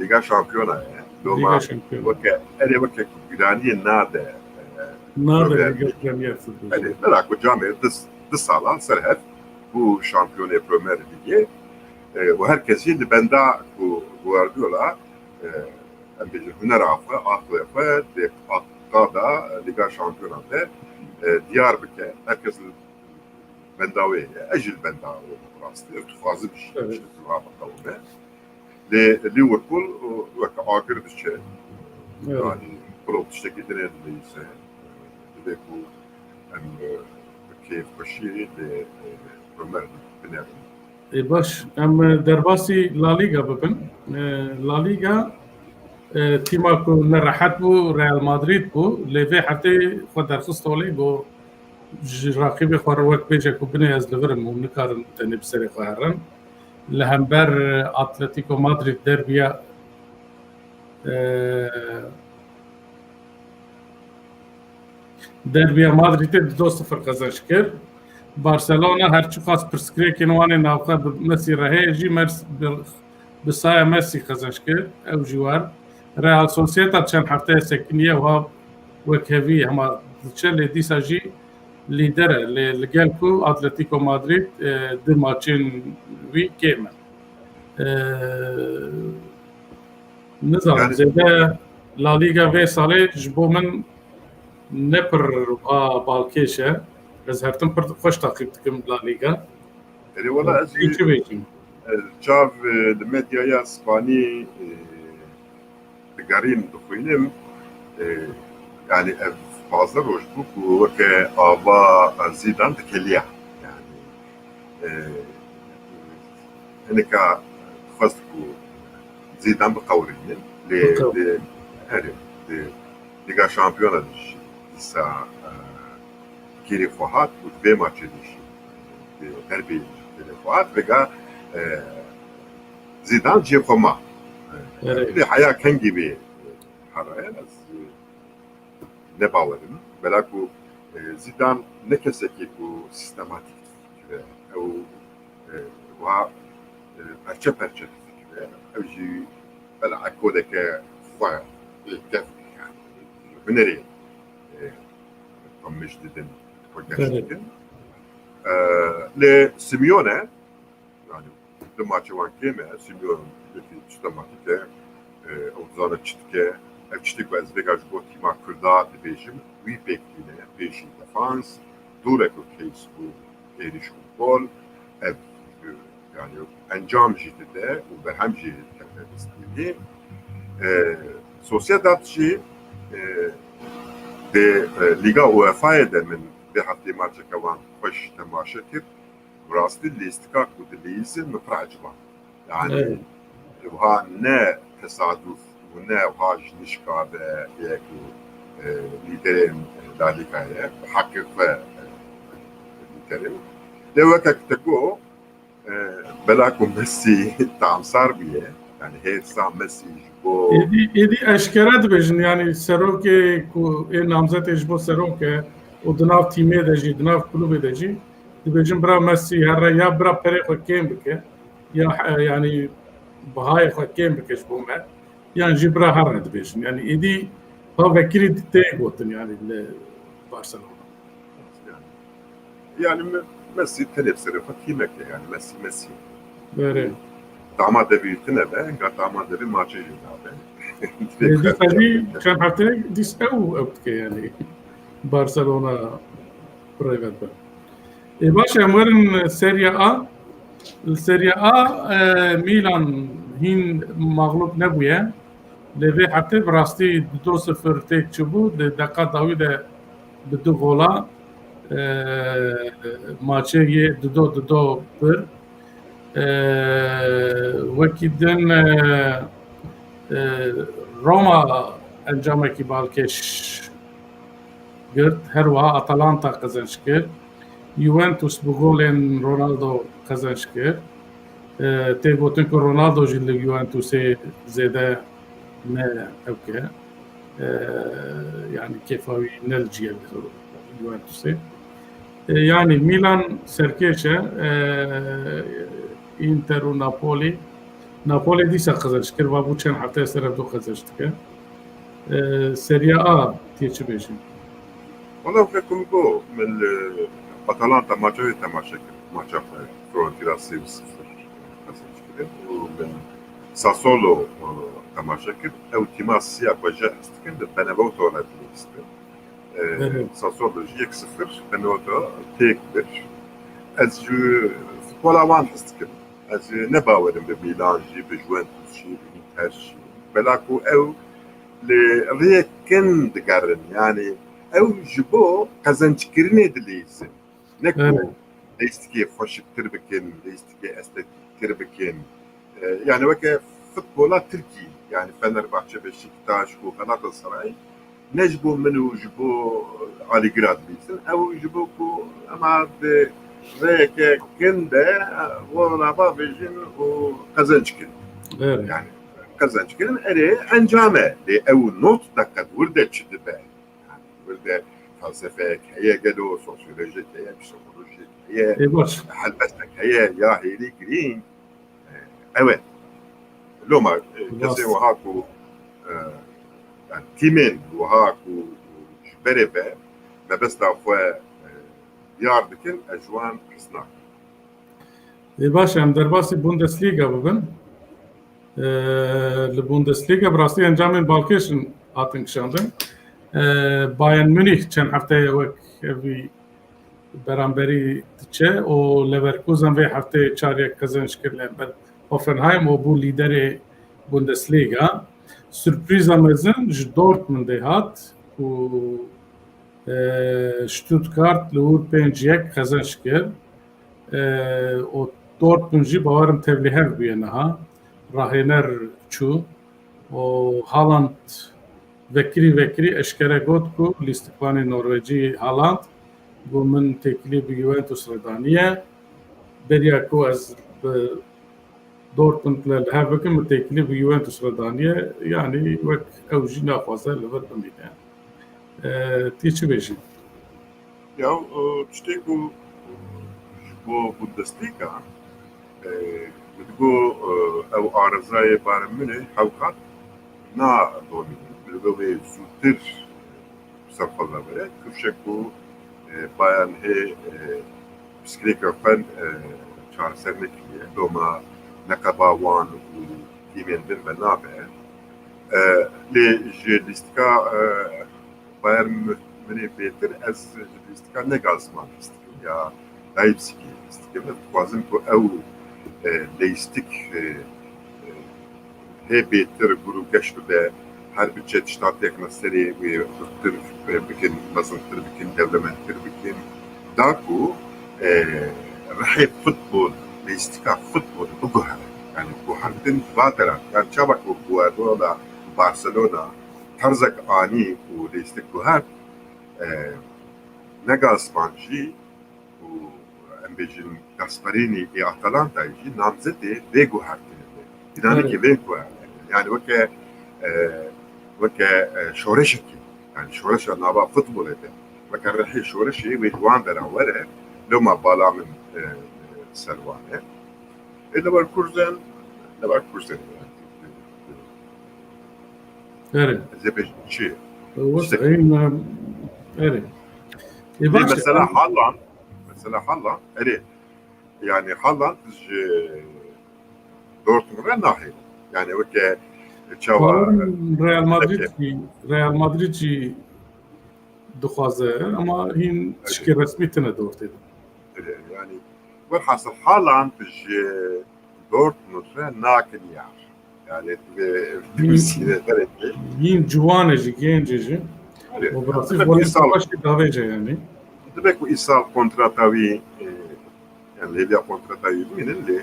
Liga Şampiyona ye. Loma Liga Şampiyona. Weke, erê weke ku giraniyê nade, e, Nade Premier Liga Premier Football. Erê, bela ku camê du, du sala li ser hev bû şampiyonê Premier Ligê, e, û her kes jî li benda ku Guardiola, e, em bêjin hunera xwe, aqlê xwe dê qada Liga Şampiyona de, e, diyar bike. Her kes li benda wê ye. Ez jî li benda wê me bi rastî. Ez dixwazim jî Evet. işte tu ha biqewime. Lê Liverpool, o, weke agir diçe. Evet. Yani Klopp tiştekî dinê dileyîze. Divê ku em, e, bi kêfxweşî lê, e, Ömer binerin. Ê baş, em, e, derbasî La Liga bibin. E, La Liga, e, tîma ku nerehet bû, Real Madrid bû. Lê vê heftê xwe derxist holê, got, ji raqîbê xwe re wek bêje ku binê ez li vir im û nikarin tenê bi serê xwe herin. Li hember, e, Atletico Madrid derbiya, e, derbiya Madridê du do sifir qezenc kir. Barcelona her çiqas pirsgirêkên wan ê navxwe bi Messi re heye jî Mers-, bi, bi saya Messi qezenc kir. Ew jî war. Real Sociedad çend hefteye sekiniye, wiha wekhevî hema diçe, lê dîsa jî lîder e. Lê li gel ku Atletico Madrid, e, du maçên wî kêm e. E, Nizanim, Yani zêde La Liga vê salê ji bo min ne pir a balkêş e. Ez her tim pir xweş taqîb dikim La Liga. Erê wela ez Çi bêjim? E, çav, e, li medyaya Spanî, e, digerîm, dixwînim, e, yani ev pazdeh roj bû ku weke ava Zîdan dikeliya. Yani, e, hinika dixwest ku Zîdan biqewirînin. Lê, Biqew- lê, herê, lê Liga Şampiyona de jî dîsa, e, kêrê xwe hat û di vê maçê de jî, di derbê jî kêrê xwe hat. Vêga, e, Zîdan cihê xwe ma. E, Evet. Lê heya kengî vê, e, herayên ez, e, ne bawer im. Bela ku, e, Zîdan ne kesekî ku sîstematîk difikire. Ew, e, wiha, e, perçe perçe difikire. Ew jî bela ekoleke xwe, e, kevn, yani, hunerê, e, xwe mij didin, xwe geş Evet. didin. E, lê Simeone, yani, di maçê wan kêm e, Simeone yekî sîstematîk e, e, ew dizane çi dike. Ev tiştê ku ez vêga ji bo tîma Kurda dibêjim, wî pêk tîne, pêşî defans, dûrek û case û êrîş û gol, ev, e, yani, encam jî dide û berhem jî dikeve destpêkê. E, Sociedad jî, e, di, e, Lîga UEFA'yê de min vê heftê maçeke wan xweş temaşe kir. Bi rastî lîstika ku dileyîzin min pir eciba. Yani, Evet. wiha ne tesaduf û ne wiha ji nişka ve yek û, e, lîderên La Lîgayê, bi heqê xwe, e, lîderê. Lê weke ku te got, e, bela ku Messi tamsar bûye, yani hêrsa Messi ji bo Êdî, êdî eşkere dibêjin, yani serokê ku ê namzetê ji bo serok e û di nav tîmê de jî, di nav klubê de jî, dibêjin bira Messi here ya bira perê xwe kêm bike, ya, e, yani bihayê xwe kêm bike ji bo me, yan jî bira here dibêjin. Yani êdî ha vekirî tê gotin yani li Barcelona. Yani me-, Messi tenê bi serê xwe tîmek e, yani Messi, Messi. Berê. Tama devî tine be, ga tama devî maçê jî nabe. Ê, dîsa jî çend hefteyek dîs ew, ew dike yani. Barcelona bi rêve be. Ê, baş e, em werin Serie A. Li Serie A, e, Milan hîn mexlûb nebûye. Lê vê heftê bi rastî du do sifir têk çûbû. Di deqa dawî de bi du gola, e, maçê yê du do du do bir. E, wekî din, e, E, Roma encamekî balkêş girt, her wiha Atalanta qezenc kir. Juventus bi golên Ronaldo qezenc kir. E, tê gotin ku Ronaldo jî li Juventusê zêde ne ewk e. E, yani kêfa wî ne li cî ye li Juventusê. E, yani Milan serkêş e, e, Inter û Napoli. Napoli dîsa qezenc kir, va bû çend hefteyê ser hevdu qezenc dike. E, Serie A tê çi bêjin? Wala weke ku min got, min li Atalanta maça wê temaşe kir, maça xwe Fiorentina sê û sifir qezenc kirin û min Sassuolo, e, temaşe kir. Ew tîma siya ku ez jê hez dikim, bi Benevento re dilîstin. E, Belê. Sassuolo jî yek sifir Benevento têk bir. Ez ji futbola wan hez dikim. Ez ne bawerim bi Milan jî, bi Juventus jî, bi Inter jî. Bela ku ew li rêyek kin digerin. Yani ew ji bo qezenckirinê dilîzin. Ne ku Evet. leyistikê xweşiktir bikin, leyistikê estetîktir bikin. E, yani weke futbola Tirkî, yani Fenerbahçe, Beşiktaş û Galatasaray ne ji bo min û ji bo alîgira dilîzin. Ew ji bo ku ema di rêyeke kin de, e, wela bavêjin û qezenc kin. Evet. Yani qezenc kirin, erê encam e. Lê ew not de qet wir de çi dibe? Yani wir de felsefeyek heye gelo, sosyolojiyek heye, psikolojiyek heye, Ê, baş. helbestek heye, ya hêrî girîng, e, ew e. Loma, e, Rast. kesê wiha ku, e, yani tîmên wiha ku ji berê ve mebesta xwe, e, diyar dikin, ez ji wan hez nakim. Ê, baş, em derbasî Bundesliga bibin. E, li Bundesliga bi rastî encamên balkêş in hatin kişandin. E, Bayern Munîh çend hefteye wek evî beramberî diçe û Leverkusen vê hefteyê çar yek qezenc kir li hember Hoffenheim û bû lîderê Bundesliga. Surprîza mezin ji Dortmundê hat ku, e, Stuttgart li wir pênc yek qezenc kir. E, û Dortmund jî bawerim tevlîhev bûye niha. Rahêner çû û Haaland vekirî vekirî eşkere got ku lîstikvanê Norwecî Haaland got, min têkilî bi Juventus re daniye. Beriya ku ez bi Dortmund re li hev bikim, min têkilî bi Juventus re daniye. Yanî wek ew jî naxwaze li vir bimîne. E, tê çi bêjî? Ya, e, tiştê ku ji bo Bundesliga, e, min digot, e, ew arezayê Bayern Munîh hewqat nadomîne. Li wê zûtir ser xwe vebere. Kifşek ku, e, Bayern hê, e, pirsgirêka xwe, e, çareser nekiriye. Loma neqeba wan û tîmên din ve nabe. E, lê ji lîstika, e, Bayern Mü-, Münîh bêtir ez ji lîstika Nagelsmann hez dikim ya Leipzigî hez dikim. Ez dixwazim ku ew, e, leyîstik, e, e, hê bêtir gur û geş bibe, her biçe tişta têxine serê wê xurttir, e, bikin, mezintir bikin, dewlemendtir bikin. Da ku, e, rihê futbol, leyîstika futbol biguhere. Yani guhertin va deran. Yani çawa ku Guardiola Barcelona terzek anî û leyîstik guhert, e, Nagelsmann jî û em bêjin Gasperini ê Atalantayê jî namzetê vê guhertinê ne. Dînamîkê Evet. vê guhertinê ne. Yani weke, e, weke, e, şoreşekî, yani şoreşa nava futbolê de, weke rihê şoreşê wê ji wan dera were, loma bala min, e, ser wan e. E, Leverkusen, Leverkusen. Erê. Ez ê bêjim çi? Wes Ştek. Eyn, erê. Ê, Lê baş, mesela em Haaland, mesela Haaland, erê. Yani Haaland ji Dortmund re nahêle. Yani weke çawa Bawerim Real Madrid Peki. jî, Real Madrid jî dixwaze, ama hîn Erê. tişkê resmî tine di ortê de. Erê, yani, welhasil Haaland ji Dortmund re nakin yar. Yani, divê Hîn, Rûsî de dereke. hîn ciwan e jî, genc e jî. Erê. Û bi rastî Tabii, volê îsal başî davêje yani. Divê ku îsal kontrata wî, e, yani, hêviya kontrata wî bimînin, lê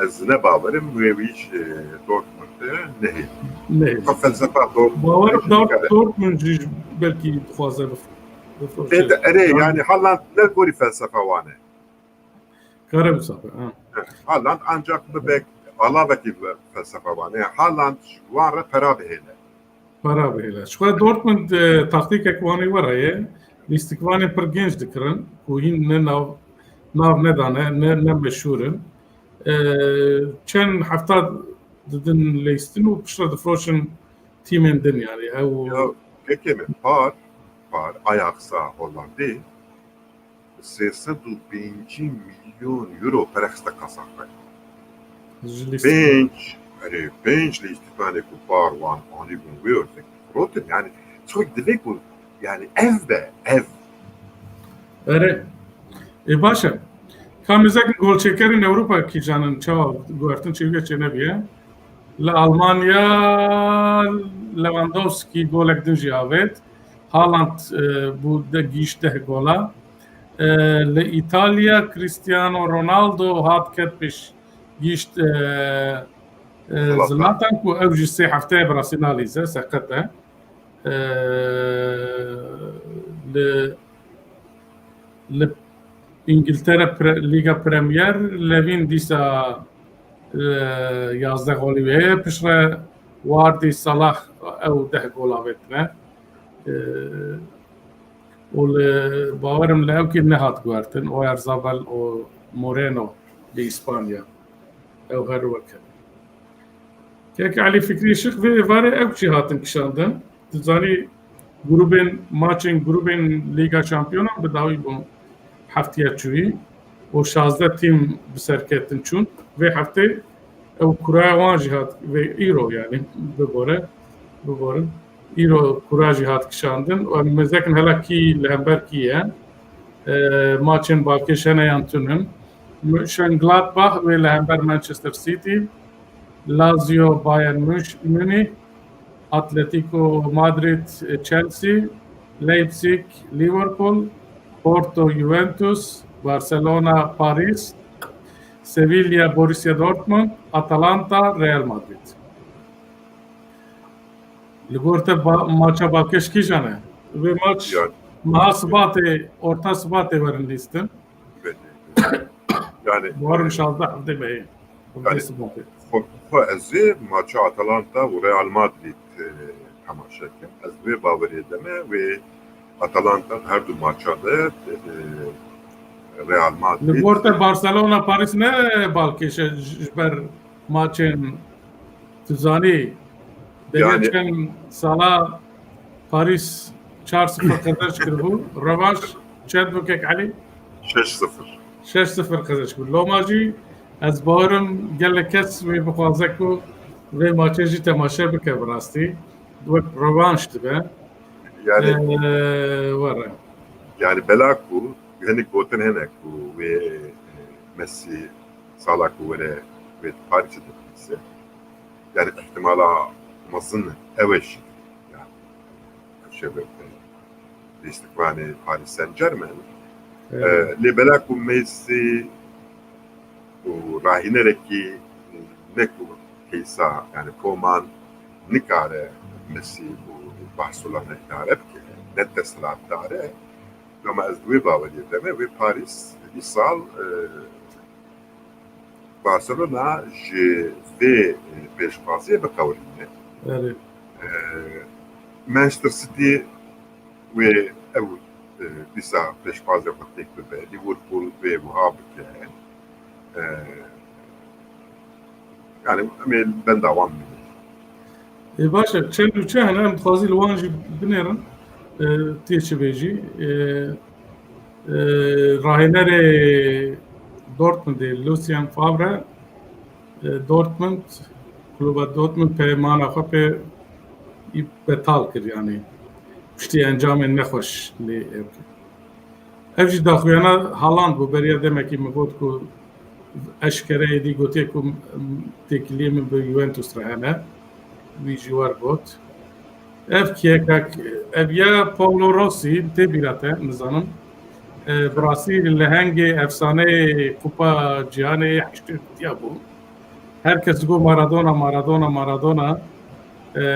Ez ne bawerim wê wî ji Dortmund nehê. Nehê. Xwe felsefa Dortmund Bawerim Dort- Dortmund jî belkî dixwaze bif- bifroşe. Ê de erê, yani Haaland ne gorî felsefa wan e. Kare wisa be, ha. Haaland ancak bibe alavekî bi felsefa wan e. Haaland ji wan re pera bihêle. Para bihêle. Ji xwe Dortmund e, taktîkek wanî were ye. Lîstikvanê pir genç dikirin ku hîn ne nav, nav nedane, ne, ne meşhûr in. E, çend hefta didin lêstin û piştre difroşin tîmên din yani. Ew Ya, kekê min, par, par, Ajaxa Hollandê sê sed û pêncî milyon euro pere xiste kasa xwe. Ji lîst- Pênc, erê, pênc lîstikvanê ku par wan anîbûn wê ortek firotin. Yani, çiwek divê ku, yani, ev be, ev. Erê. Ê baş e. Ka mêzek golçêkerên Ewropa kîjan in, çawa guhertin çêvîya çênebiye? Li Almanya Lewandowski golek din jî avêt. Haaland e, bû de gihîşt deh gola. E, li Îtalya Cristiano Ronaldo hat ket pêş gihîşt e, e, Zlatan. Zlatan ku ew jî sê hefteyê bi rastî nalîze, seqet e. E, li, li Îngiltere Pre- Lîga Premier Levîn dîsa e, yazdeh golî wê heye. Piştre Wardî Salah ew deh gol avêtine. E, û li bawerim li ewkî nehat guhertin. Oyarzabal û Moreno li Îspanya. Ew her weke. Kek Elî Fikrî Şix vê êvarê ew çi hatin kişandin. Tu zanî grûbên, maçên grûbên Lîga Şampiyonan bi dawî bûn heftiya çûyî û şazdeh tîm bi ser ketin çûn. Vê heftê ew kuraya wan jî hat, vê îro yani bibore, biborin. Îro kura jî hat kişandin û em mêzekin hela kî li hember kî ye. E, maçên balkêş hene yan tunin. Mönchengladbach wê li hember Manchester City, Lazio Bayern Münch- Munich, Atletico Madrid, e, Chelsea, Leipzig, Liverpool, Porto, Juventus, Barcelona, Paris, Sevilla, Borussia Dortmund, Atalanta, Real Madrid. Li gor te ba- maça balkêş kîjan e? Vê maç Yani. Meha Sibatê, orta Sibatê werin lîstin. Yani, Bawerim şazdeh heftê mehê. Yani, Sibatê. Xwe, xwe ez ê maça Atalanta û Real Madrid e, temaşe kim. Ez wê bawerê de me wê Atalanta her du maça de e, Real Madrid. Li gor te Barcelona Paris ne balkêş e ji ji ber maçên tu zanî. Deviya Yani- çend sala Paris çar sifir qezenç kiribû. Revanş çend bû kek Elî? Şeş sifir. Şeş sifir qezenç kiribû. Loma jî ez bawerim gelek kes wê bixwaze ku vê maçê jî temaşe bike bi rastî. Wek revanş dibe. Yani Ee, were. Yani bela ku hinek gotin hene ku wê e, Messi sala ku were wê Paris'e de bise. Yani ihtimala mezin ew e jî. Yani şebe lîstikvanê Paris Saint Germain. Evet. E, lê bela ku Messi û rahînerekî ne ku keysa, yani Koman nikare Messi û Barcelona îdare bike, ne desthilatdar e. Loma ez di wê baweriyê de me, wê Paris îsal e, Barcelona ji vê e, pêşxwaziyê biqewirîne. Evet. E, Manchester City wê ew e, dîsa pêşxwazê xwe têk bibe. Liverpool wê wiha bike. E, yani em ê benda wan bimînin. E, baş e, çend û çi hene, em dixwazî li wan jî binêrin. E, tê çi bêjî? E, e, rahênerê Dortmundê Lucien Favre, e, Dortmund, kluba Dortmund peymana xwe pê betal kir, yani piştî encamên nexweş lê ev kir. Ev jî daxuyana Haaland bû. Beriya demekî min got ku eşkere êdî gotiye ku têkiliyê min bi Juventus re hene. Wî jî wer got. Ev kiyekek, ev ya Paolo Rossi, tê bîra te, nizanim. E, bi rastî lehengê efsaneyê Kupa Cîhanê heştê diya bû. Her kes digot Maradona, Maradona, Maradona. E,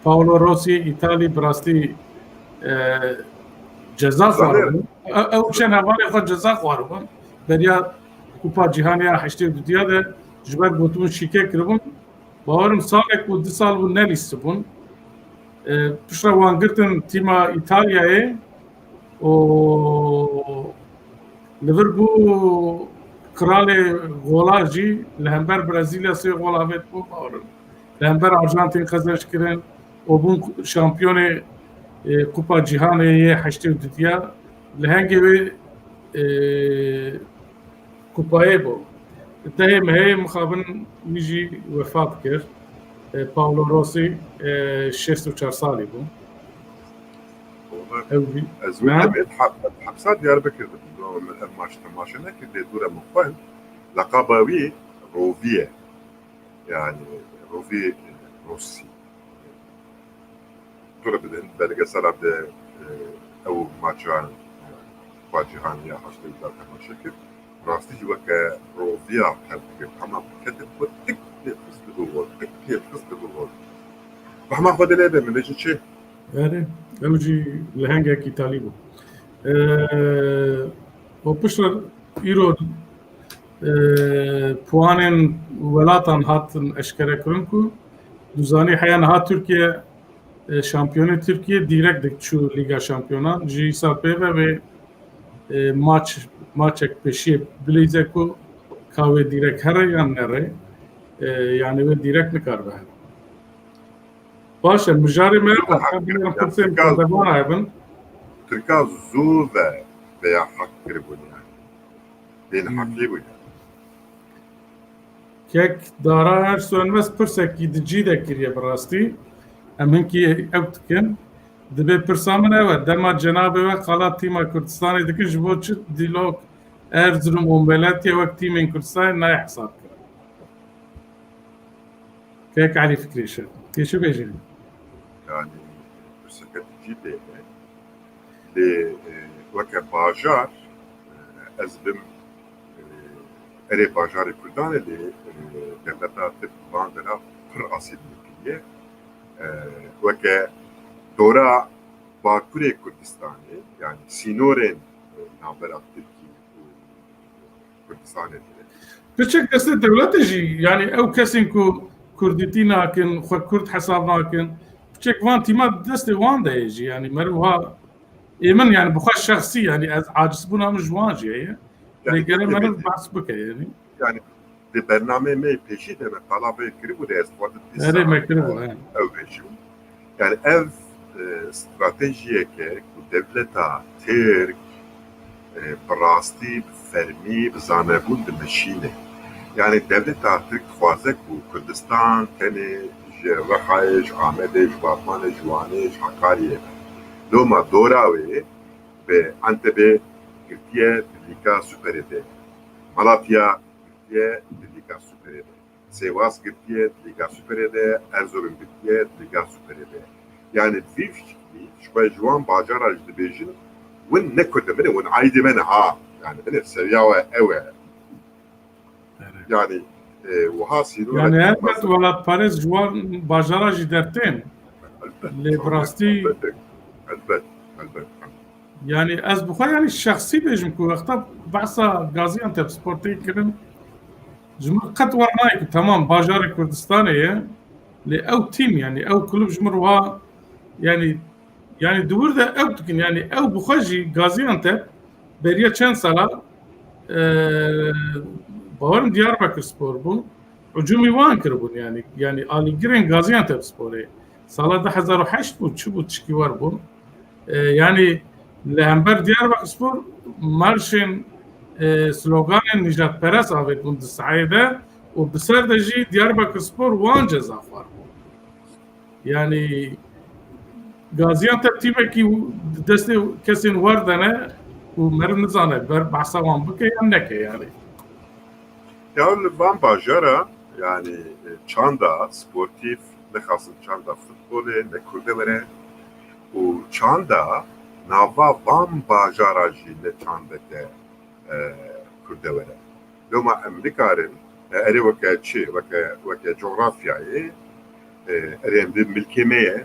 Paolo Rossi, Îtalî, bi rastî, e, ceza xwaribûn. Ew, ew çend hevalê xwe ceza xwaribûn. Beriya Kupa Cîhanê ya heştê û dudiya de ji ber gotibûn şîke kiribûn. Bawerim salek bû, du sal bû nelîstibûn. E, piştre wan girtin tîma Îtalyayê û li vir bû kralê gola jî li hember Brezîlya sê gol avêt bû, bawerim. Li hember Arjantin qezenç kirin û bûn şampiyonê, e, Kupa Cîhanê yê heştê û dudiya. Li hengê wê, e, kupayê bû. Dehê mehê mixabin wî jî wefat kir. E, Paolo Rossi, e, şêst û çar salî bû. Ew jî, ez wê ne? Demê di hep-, di hepsa Diyarbekir dibû. Min ev maç temaşe nekir, lê dûre min xwend. Leqaba wî Rovî ye. Yani Rovî Rossi. Tu re bidin belgesela de, e, ew maça, e, Kupa Cîhanê ya heştê û dudiya temaşe kir. Rastî jî weke roviya qeldikir. Hema kete ku tik pê xist dibe gol, tik pê xist dibe gol. Bi hema xwe dilê be, min bêjin çi? Erê, ew jî lehengek Îtalî bû. E, û piştre îro, e, puanên welatan hatin eşkere kirin ku duzanî heya niha Tirkiye, e, şampiyonê Tirkiye dîrek diçû Lîga Şampiyonan. Ji îsal pê ve vê, e, maç, maçek pêşiyê bilîze ku ka wê dîrek here yan nere. E, yani wê dîrek nikaribe here. Baş e, mijarê me ev e, em binêrin pirsên Tirka, xwendevana hebin. Tirka zû ve veya hak kiribûn yani. Bên Hmm. Hakî bû yani. Kek Dara Her Sönmez pirsekî di cî de kiriye bi rastî. Em hinkî ew dikin. Dibê pirsa min ew e. Dema cenabê we qala tîma Kurdistanê dikin, ji bo çi Dîlok, Erzurum û Meletya wek tîmên Kurdistanê nayê hesab kirin? Kek Elî Fikrî Şir. Tê çi bêjin? Yani, pirseke di cî de ye. Lê, e, weke bajar, e, ez bim, e, erê bajarê Kurdan e, lê, e, dewleta Tirk van dera pir asîl kiriye. E, weke dora Bakurê Kurdistanê, yani sînorên, e, navbera Tirkî û Kurdistanê de. Piçek destê dewletê jî, yani ew kesên ku kurdîtî nakin, xwe kurd hesab nakin, piçek van tîma destê wan de ye jî, yani meriv ha, ê min yani bi xwe şexsî, yani ez acizbûna min ji wan jî heye. Yani Lê gere meriv behs bike yani. Yani di bernameyê me pêşî de me talabê kiribû de ez xwe di Erê me kiribû, he. Ew bêjim. Yani ev, e, stratejiyeke ku dewleta Tirk, e, bi rastî, bi fermî, bi zanebûn dimeşîne. Yani dewleta Tirk dixwaze ku Kurdistan tenê ji Rihayê, ji Amedê, ji Batmanê, ji Wanê, ji Hakariyê be. Loma dora wê bi Entebê girtiye di lîka Superê de. Malatya girtiye di Lîga Superê de. Sêwas girtiye di Lîga Superê de, Erzurum girtiye di Lîga Superê de. Yani vî şiklî ji xwe ji wan bajara jî dibêjin, win ne Kurd e, min e, win aîdê me ne ha. Yani min e, seviya we ew e. Evet. Yani, e, wiha sînorek Yani elbet welatparêz ji wan bajara jî dertên. Elbet, Lê bi rastî elbet, elbet, elbet. Yani ez bi xwe yani şexsî bêjim ku wexta behsa Gaziantep Sportê kirin, ji min qet wan nayê ku temam bajarê Kurdistanê ye, lê ew tîm yani ew kulüp ji min re wiha yani, yani di wir de ew dikin yani ew bi xwe jî Gaziantep beriya çend sala, e, bawerim Diyarbakır Spor bû. Hücumî wan kiribûn yani, yani alîgirên Gaziantep Sporê. Sala du hezar û heşt bû, çi bû, tişkî wer bû. E, yani li hember Diyarbakır Spor marşên, e, sloganên nijadperest avêtbûn di sahayê de û bi ser de jî Diyarbakır Spor wan ceza xwar bû. Yani Gaziantep tîmekî destê kesên wer de ne û meriv nizane ber behsa wan bike yan neke yani. Ya li van bajara, yani, e, çanda sportîf, nexasim çanda futbolê, ne kurdewere û çanda nava van bajara jî ne çandeke, e, kurdewere. Loma em nikarin, Erê weke çi? Weke, weke coğrafyayê. E, erê em bi milkê me ye,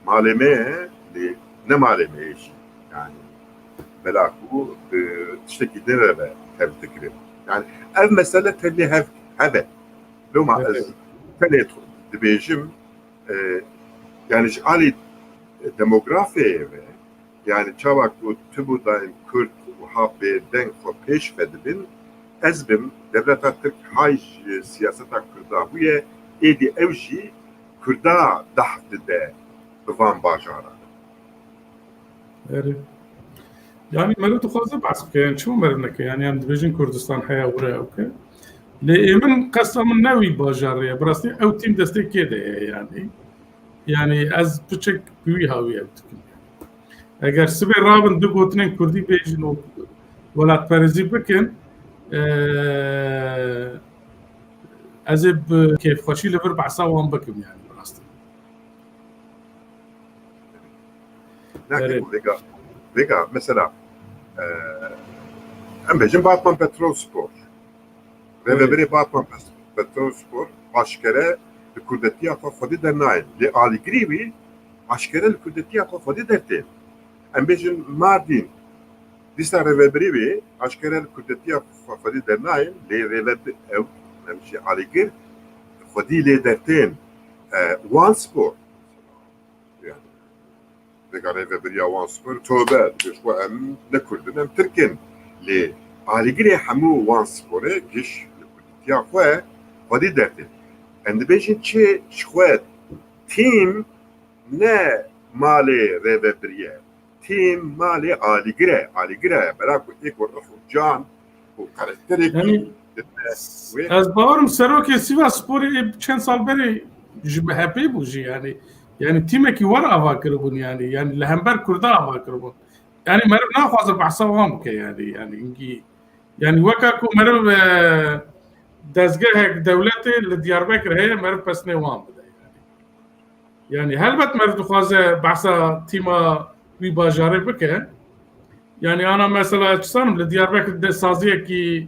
malê me ye, lê ne malê me ye jî. Yani bela ku bi tiştekî din re ve tev dikirin. Yani ev mesele tenê hev, hev e. Loma ez tenê dibêjim, e, yani ji alî demografyayê ve, yani çawa ku tu bû dayên Kurd wiha bêdeng xwe pêş ve dibin, ez bim, dewleta Tirk hay ji siyaseta Kurda bûye, êdî ew jî Kurda dahf dide bi van bajaran. Erê. Yani meriv dixwaze behs bike, yani çima meriv neke? Yani em dibêjin Kurdistan heya wire ew ke. Lê ê min qesta min ne wî bajarê ye. Bi rastî ew tîm destê kê de ye yani. Yani ez piçek bi wî hawî ew dikim. Eger sibê rabin du gotinên Kurdî bêjin û welatperêzî bikin, e, ez ê bi kêfxweşî li vir behsa wan bikim yani bi rastî. Nakim vêga, vêga mesela, e, em bêjin Batman Petrol Spor. Rêvebirê Batman Pes-, Petrol Spor aşkere li kurdetiya xwe xwedî dernayên. Lê alîgirî wî aşkere li kurdetiya xwe xwedî dertên. Em bêjin Mardîn, dîsa rêvebirî wî aşkere li kurdetiya xwe xwedî dernayên, lê rêvebir ew, em jî alîgir xwedî lê dertên. E, Wan Spor. Yani, vêga rêvebiriya Wan Spor, tobe, dibêj xwe em ne Kurd in, em Tirk in. Lê alîgirê hemû Wan Sporê giş li Kurdîtiya xwe xwedî dertê. Em dibêjin çi ji xwe tîm ne malê rêvebirî ye. Tîm malê alîgir e, alîgir e. Bela ku ê ku rih û can û karakterekî Yani, ez bawerim serokê Sîva Sporê ê çend sal berê ji M H P bû jî yani. Yani tîmekî wer ava kiribûn yani. Yani li hember Kurda ava kiribûn. Yani meriv naxwaze behsa wan bike yani. Yani îngî, yani weka ku meriv, e, dezgehek dewletê li Diyarbekir heye, meriv pesnê wan bide yani. Yani helbet meriv dixwaze behsa tîma wî bajarê bike. Yani ana mesela çi zanim li Diyarbekir de saziyekî,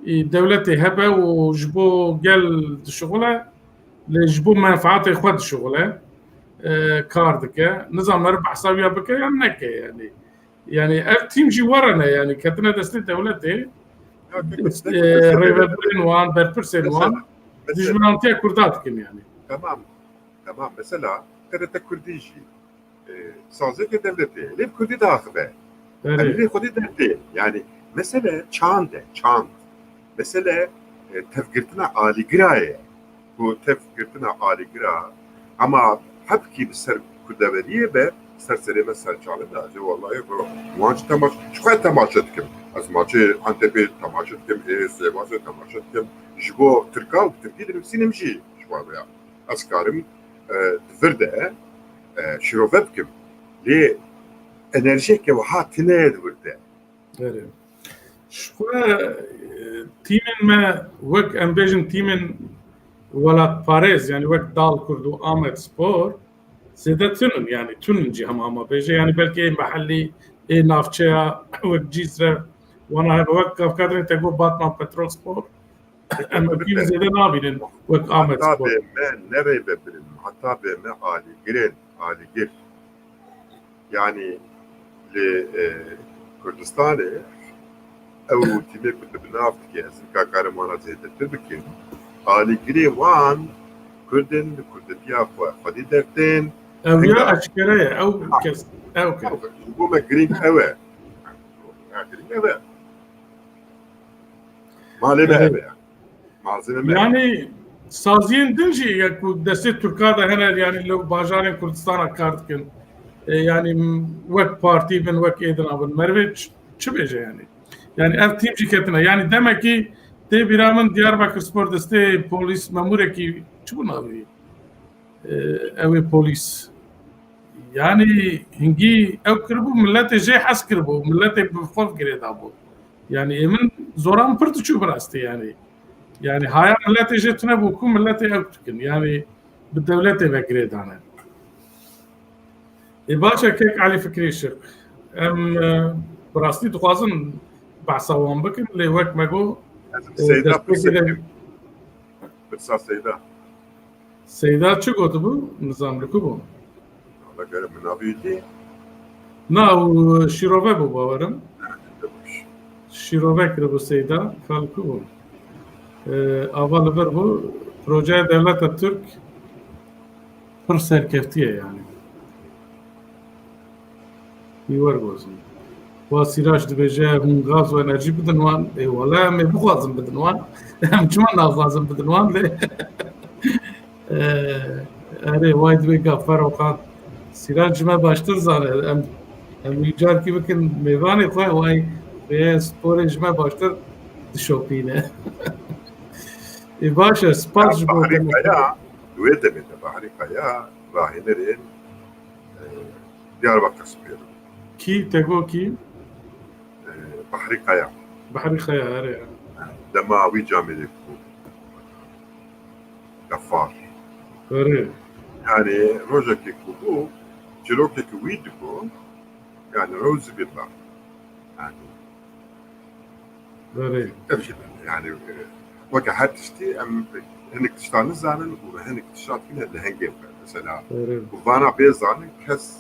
e, dewletê hebe û ji bo gel dişixule, lê ji bo menfaatê xwe dişixule, e, kar dike. Nizam meriv behsa wî ya bike yan neke yani. Yani ev tîm jî were ne yani, ketine destê dewletê, e, rêvebirên wan, berpirsên wan, dijminantiya Kurda dikin yani. Tamam. Tamam, mesela T R T Kurdî jî, e, saziyeke dewletê, lê bi Kurdî diaxive. Em lê xwedî derdê. Yani mesele çand e, çand. Mesele, e, tevgirtina alîgira ye. Ku tevgirtina alîgira, ama hepkî bi ser kurdeveriyê be, ser serê me serçale da. Ji wellahî ro-, wan jî temaş-, ji xwe temaşe dikim. Ez maçê Antepê temaşe dikim, ê Sêwasê temaşe dikim. Ji bo Tirka û bi Tirkî dinivîsînim jî ji xwe ya. Ez karim, e, di vir de, e, şirove bikim. Lê enerjiyeke wiha tune ye di vir de. Erê. Ji xwe, e, tîmên me wek em bêjin tîmên welatparêz, yani wek Dal Kurd û Amed Spor zêde tun in, yani tun in jî hema hema bêje. Yani belkî ê mehellî, ê navçeya wek Cîzre, wana hebe wek Kavkadrê te got Batman Petrol Spor. Em wekî zêde nabînin wek Amed Spor. Heta bê me ne rêvebir in, heta bê me alîgir in, alîgir. Yani li, e, Kurdistanê ew tîmê ku tu bi nav dike, ez nika karim wana zêdetir bikim. Alîgirê wan Kurd in, li Kurdetiya xwe xwedî dertên. Ew ya eşkere ye, ew kes, ew kes. Ji bo me girîng ew e. Ya girîng ew e. Malê me ev e. Malzeme me. Yani saziyên din jî ya ku destê Tirka de hene, yani li bajarên Kurdistana kar dikin. E, yani wek partî bin, wek êdina bin. Merivê ç-, çi bêje yani? Yani ev tîm jî ketine. Yani demekî tê bîra min Diyarbekir Spor destê polîs memûrekî çi bû navê? E, ew ê polîs. Yani hingî ew kiribû, milletê jê hez kiribû, milletê bi xwe girê dabû. Yani ê min zora min pir diçû bi rastî yani. Yani haya milletê jê tune bû ku milletê ew dikin. Yani bi dewletê ve girê dane. Ê baş e kek Elî Fikrî Şik. Em, e, bi rastî dixwazin behsa wan bikin, lê wek me got, e, destpêkê de, Pirsa Seyda. Seyda çi gotibû? Nizam li ku bû? Valla gere min navî dî. Na, û şîrove bû bawerim. Şîrove kiribû Seyda, ka li ku bû? Ee, ava li vir bû, projeya dewleta Tirk pir serkeftiye yani. Wî wergozin. Wa Sîrac dibêje hûn gaz û enerjî bidin wan. Ê wele em ê bixwazin bidin wan. Em çima naxwazin bidin wan lê. Ee, erê, way dibê gafar oqan. Sîrac ji me baştir zane. Em, em wî carkî bikin mêvanê xwe, way vê sporê ji me baştir dişopîne. Ê, baş e, spas ji bo Bahrî demê. Kaya, wê demê de Bahrî Kaya, rahênerên, e, Diyarbakir Spor. Kî, te got kî? E, Bahrî Kaya. Bahrî Kaya, erê. Dema wî camêrê ku Gafar. Erê. Yani rojekê ku bû, çîrokekî wî digot, yani eûzubîllah. Yani Erê. ev jî yani, e, weke her tiştî em hinek tiştan nizanin û hinek tiştan tîne lehengê xwe. Mesela Erê. ku vana bê zanin kes,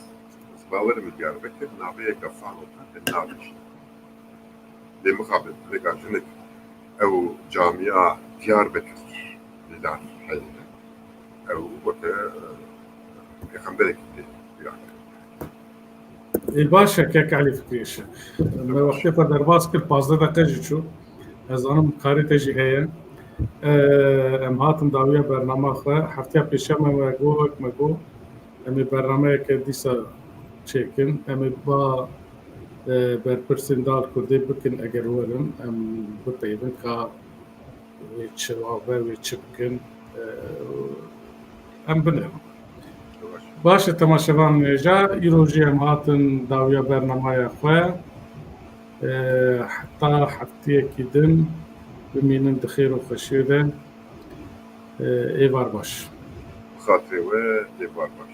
ez bawerim Diyarbekir navê Gafar Okan te nabêjî. Lê mixabin, hinek jinek ew camiya Diyarbekir lêdan heye. Ew weke, e, pêxemberekî tê bîra. Ê, baş e, kek Elî Fikrî Işik. Me wextê xwe derbas kir, pazdeh deqe jî çû. Ez zanim karê te jî heye. E, em hatin dawiya bernama xwe. Hefteya pêşeme me got, wek me got, em ê bernameyeke dîsa çêkin. Em ê ba, e, berpirsên dal Kurdê bikin, eger werin, em bipeyvin ka wê çi wabe, wê çi bikin, e, em binêrin. Baş e, temaşevan hêja, îro jî em hatin dawiya bernamaya xwe. E, heta heftiyekî din bimînin di xêr û xweşiyê de. E, êvar baş. Xatirê we, êvar baş.